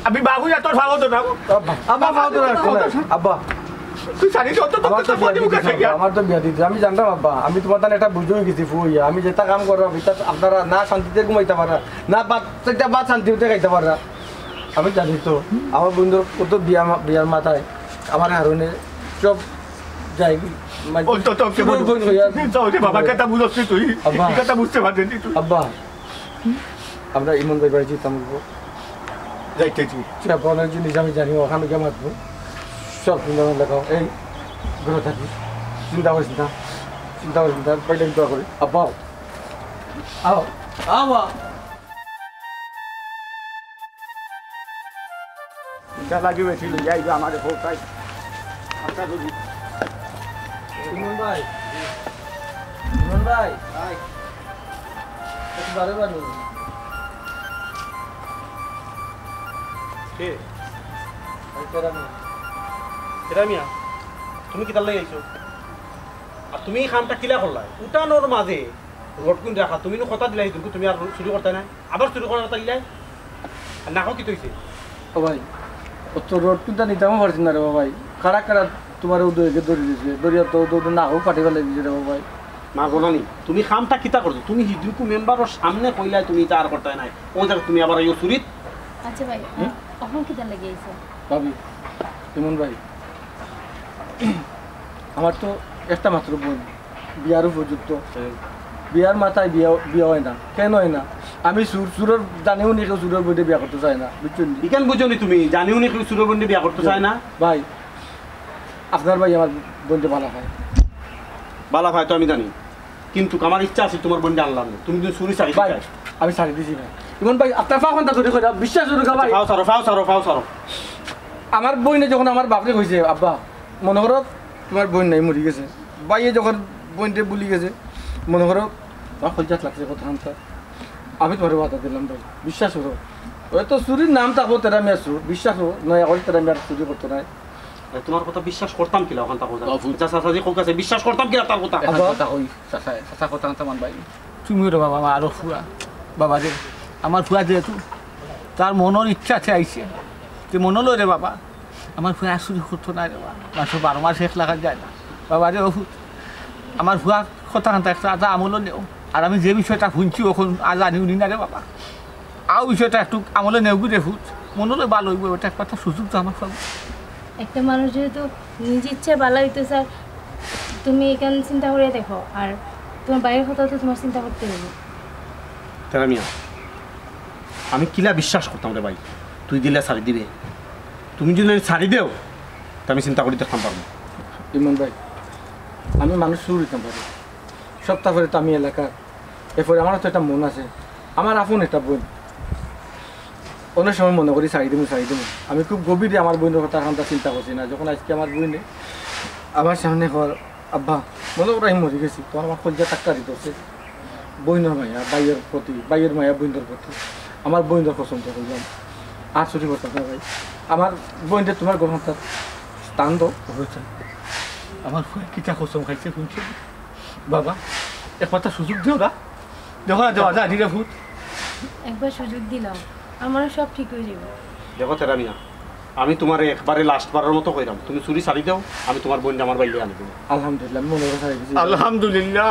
আমি বাবু, এত সাহস না। আব্বা, আমার বাবু তো রাখছে না। আব্বা, তুই ছাড়ি দে, অত তো আমার তো কথা বিয়া বলি দিতে মুখে হবে, থেকে। আমার তো বিয়া দিতে। আমি জানতাম আব্বা, আমি তুমার তাহলে একটা বুঝে গেছি ফুইয়া। আমি যেটা কাম করলাম, এটা আপনারা না শান্তিতে ঘুমাইতা পাররা, না ভাত, চাইরটা ভাত শান্তিতে খাইতা পাররা। আমি জানি তো, আমার বইনর কত বিয়া মা-, বিয়ার মাথায় আমার কারণে সব যাই। মানে, অন্তত ওকে শুধু বল। বইন হইয়া যাও রে বাবা, কথা বুঝছস তুই? আব্বা। এই কথা বুঝতে পারলি তুই? আব্বা, আমরা ইমন ভাই বাড়ি যেতাম অইবো। যাইতে তুই। তুই আব্বা, অনেক জিনিস আমি জানি, ওখানে গিয়ে মাতবো। সব চিন্তা ভাবনা লেখাও। এই, ঘরে থাকি। চিন্তা করিস না। চিন্তা করিস না। পয়লা দোয়া করি। আব্বা, আও। আও, আব্বা। যা লাগি বেশি লইয়া আইবা আমারে, বউ তাই। আচ্ছা, বুঝি। ইমন ভাই। ইমন ভাই। ভাই। একটু বারে বারে। কে? আমি তেরা মিয়া। তেরা মিয়া? তুমি কিতার লাগি আইছো? আর তুমি এই কামটা কিলা করলায়? উঠানোর মাঝে রড কুন রাখা, তুমি নু কথা দিলায়, তুমি আর চুরি করতায় নায়, আবার চুরি করার কথা দিলায়। আর নাকো কিতা অইছে? ও ভাই, অত রড কুনটা নিতামও পারছি না রে বা ভাই। কারা কারা তুমারে উদয়কে ধরি দিছে, ধরিয়া তো উদয় নাকও ফাটি ফালাই দিছে রে বা ভাই। মাগো নানি, তুমি কামটা কিতা করছো? তুমি হিদিনকু মেম্বারর সামনে কইলায় তুমি ইতা আর করতায় নায়, ও দেখ তুমি আবার আইও চুরিত। আচ্ছা ভাই, হুম? অখন কিতার লাগি আইছো? ভাবি, ইমন ভাই, আমার তো একটা মাত্র বইন, বিয়ার উপযুক্ত। হুম। বিয়ার মাথায় বিয়া, বিয়া অয় না। কেনে অয় না? আমি চুর, চুরর জানি হুনি কেউ চুরর বইনরে বিয়া করতো চায় না, বুঝছো নি? ইখান বুঝো নি তুমি, জানি হুনি কেউ চুরর বইনরে বিয়া করতো চায় না? ভাই, আপনার ভাই আমার বইনরে ভালা পায়। ভালা পায় তো আমি জানি, কিন্তু আমার ইচ্ছা আছে তুমার বইনরে আনলাম না। তুমি যদি চুরি ছাড়ি ভাই, দিতায়। আমি ছাড়ি দিছি ভাই। ইমন ভাই, আপনার পাও খান্তা ধরি কইরা, বিশ্বাস করুক্কা ভাই। পাও ছাড়ো, পাও ছাড়ো, পাও ছাড়ো। আমার বইনে যখন আমার বাপরে কইছে, "আব্বা, মনো করো তুমার বইন নাই, মরি গেছে।" ভাইয়ে যখন বইনরে ভুলি গেছে, মনো করো, আমার কলিজাত লাগছে কথা খান্তা। আমি তুমারে ওয়াদা দিলাম ভাই, বিশ্বাস করো। অয়তো চুরির নাম থাকবো তেরা মিয়া চুর, বিশ্বাস করো, নয়া করি তেরা মিয়া চুরি করতো নায়। আরে, তুমার কথা বিশ্বাস করতাম কিলা অখান থাকো যা। বাবু। আচ্ছা, চাচাজি কউক্কা চাই, বিশ্বাস করতাম কিলা তার কথা? অখান আব্বা। কথা কই, চাচা, চাচা কথা খান্তা মান ভাই। তুমি রে বাবা, আমার আরো ফুয়া। বাবা রে, আমার ফুয়া যেহেতু তার মনর ইচ্ছা আছে আইছে, তে মনো লও রে বাবা, আমার ফুয়া চুরি করতো নায় রে বাবা। মাসে বারো মাস এক লাখ যায় না। বাবা রে, ও ফুত, আমার ফুয়ার কথা খান্তা একটা আধা আমলো নেও। আর আমি যে বিষয়টা হুনছি অখন আর জানি হুনি না রে বাবা। আও বিষয়টা একটু আমলো নেও গি রে ফুত। মনো লও ভালা অইবো, ওটা একটা সুযোগ তো আমার ফুয়া। একটা মানুষ যেহেতু নিজ ইচ্ছায় ভালা অইতে চায়, তুমি ইখান চিন্তা করিয়া দেখো, আর তুমার ভাইর কথা তো তুমার চিন্তা করতে অইবো। তেরা মিয়া, আমি কিলা বিশ্বাস করতাম রে ভাই, তুই দিলে ছাড়ি দিবে? তুমি যদি ছাড়ি দেও, তে আমি চিন্তা করি দেখতাম পারমু। ইমন ভাই, আমি মানুষ চুর অইতাম পারি, সপ্তাহ পরে তো আমি এলাকার, এরপরে আমারও তো একটা মন আছে, আমার আপন একটা বইন। অনেক সময় মনো করি ছাড়ি দিমু, ছাড়ি দিমু। আমি খুব গভীরে আমার বইনর কথা খান্তা চিন্তা করছি না, যখন আইজকে আমার বইনে আমার সামনে কর, "আব্বা, মনো করো আমি মরি গেছি, তখন আমার কলিজা টাক্কা দিতেছে।" বইনর মায়া ভাইর প্রতি, ভাইর মায়া বইনর প্রতি। আমার বইনর কসম দিয়া কইলাম, আর চুরি করতাম না ভাই। আমার বইনরে তুমার ঘরো আনতাম, স্থান দেও। অয় চাচা, আমার ফুয়া কিতা কসম খাইছে হুনছো? বাবা, একবার তার সুযোগ দেও না। দেখো না, দেওয়া যায় নি রে ফুত। একবার সুযোগ দিলাম, আমারও সব ঠিক অই যাইবো। দেখো তেরা মিয়া, আমি তুমারে একবারে লাস্ট বারর মতো কইরাম, তুমি চুরি ছাড়ি দেও, আমি তুমার বইনরে আমার বাড়িত আনি দিমু। আলহামদুলিল্লাহ, আমি মনর কথা কইছি। আলহামদুলিল্লাহ।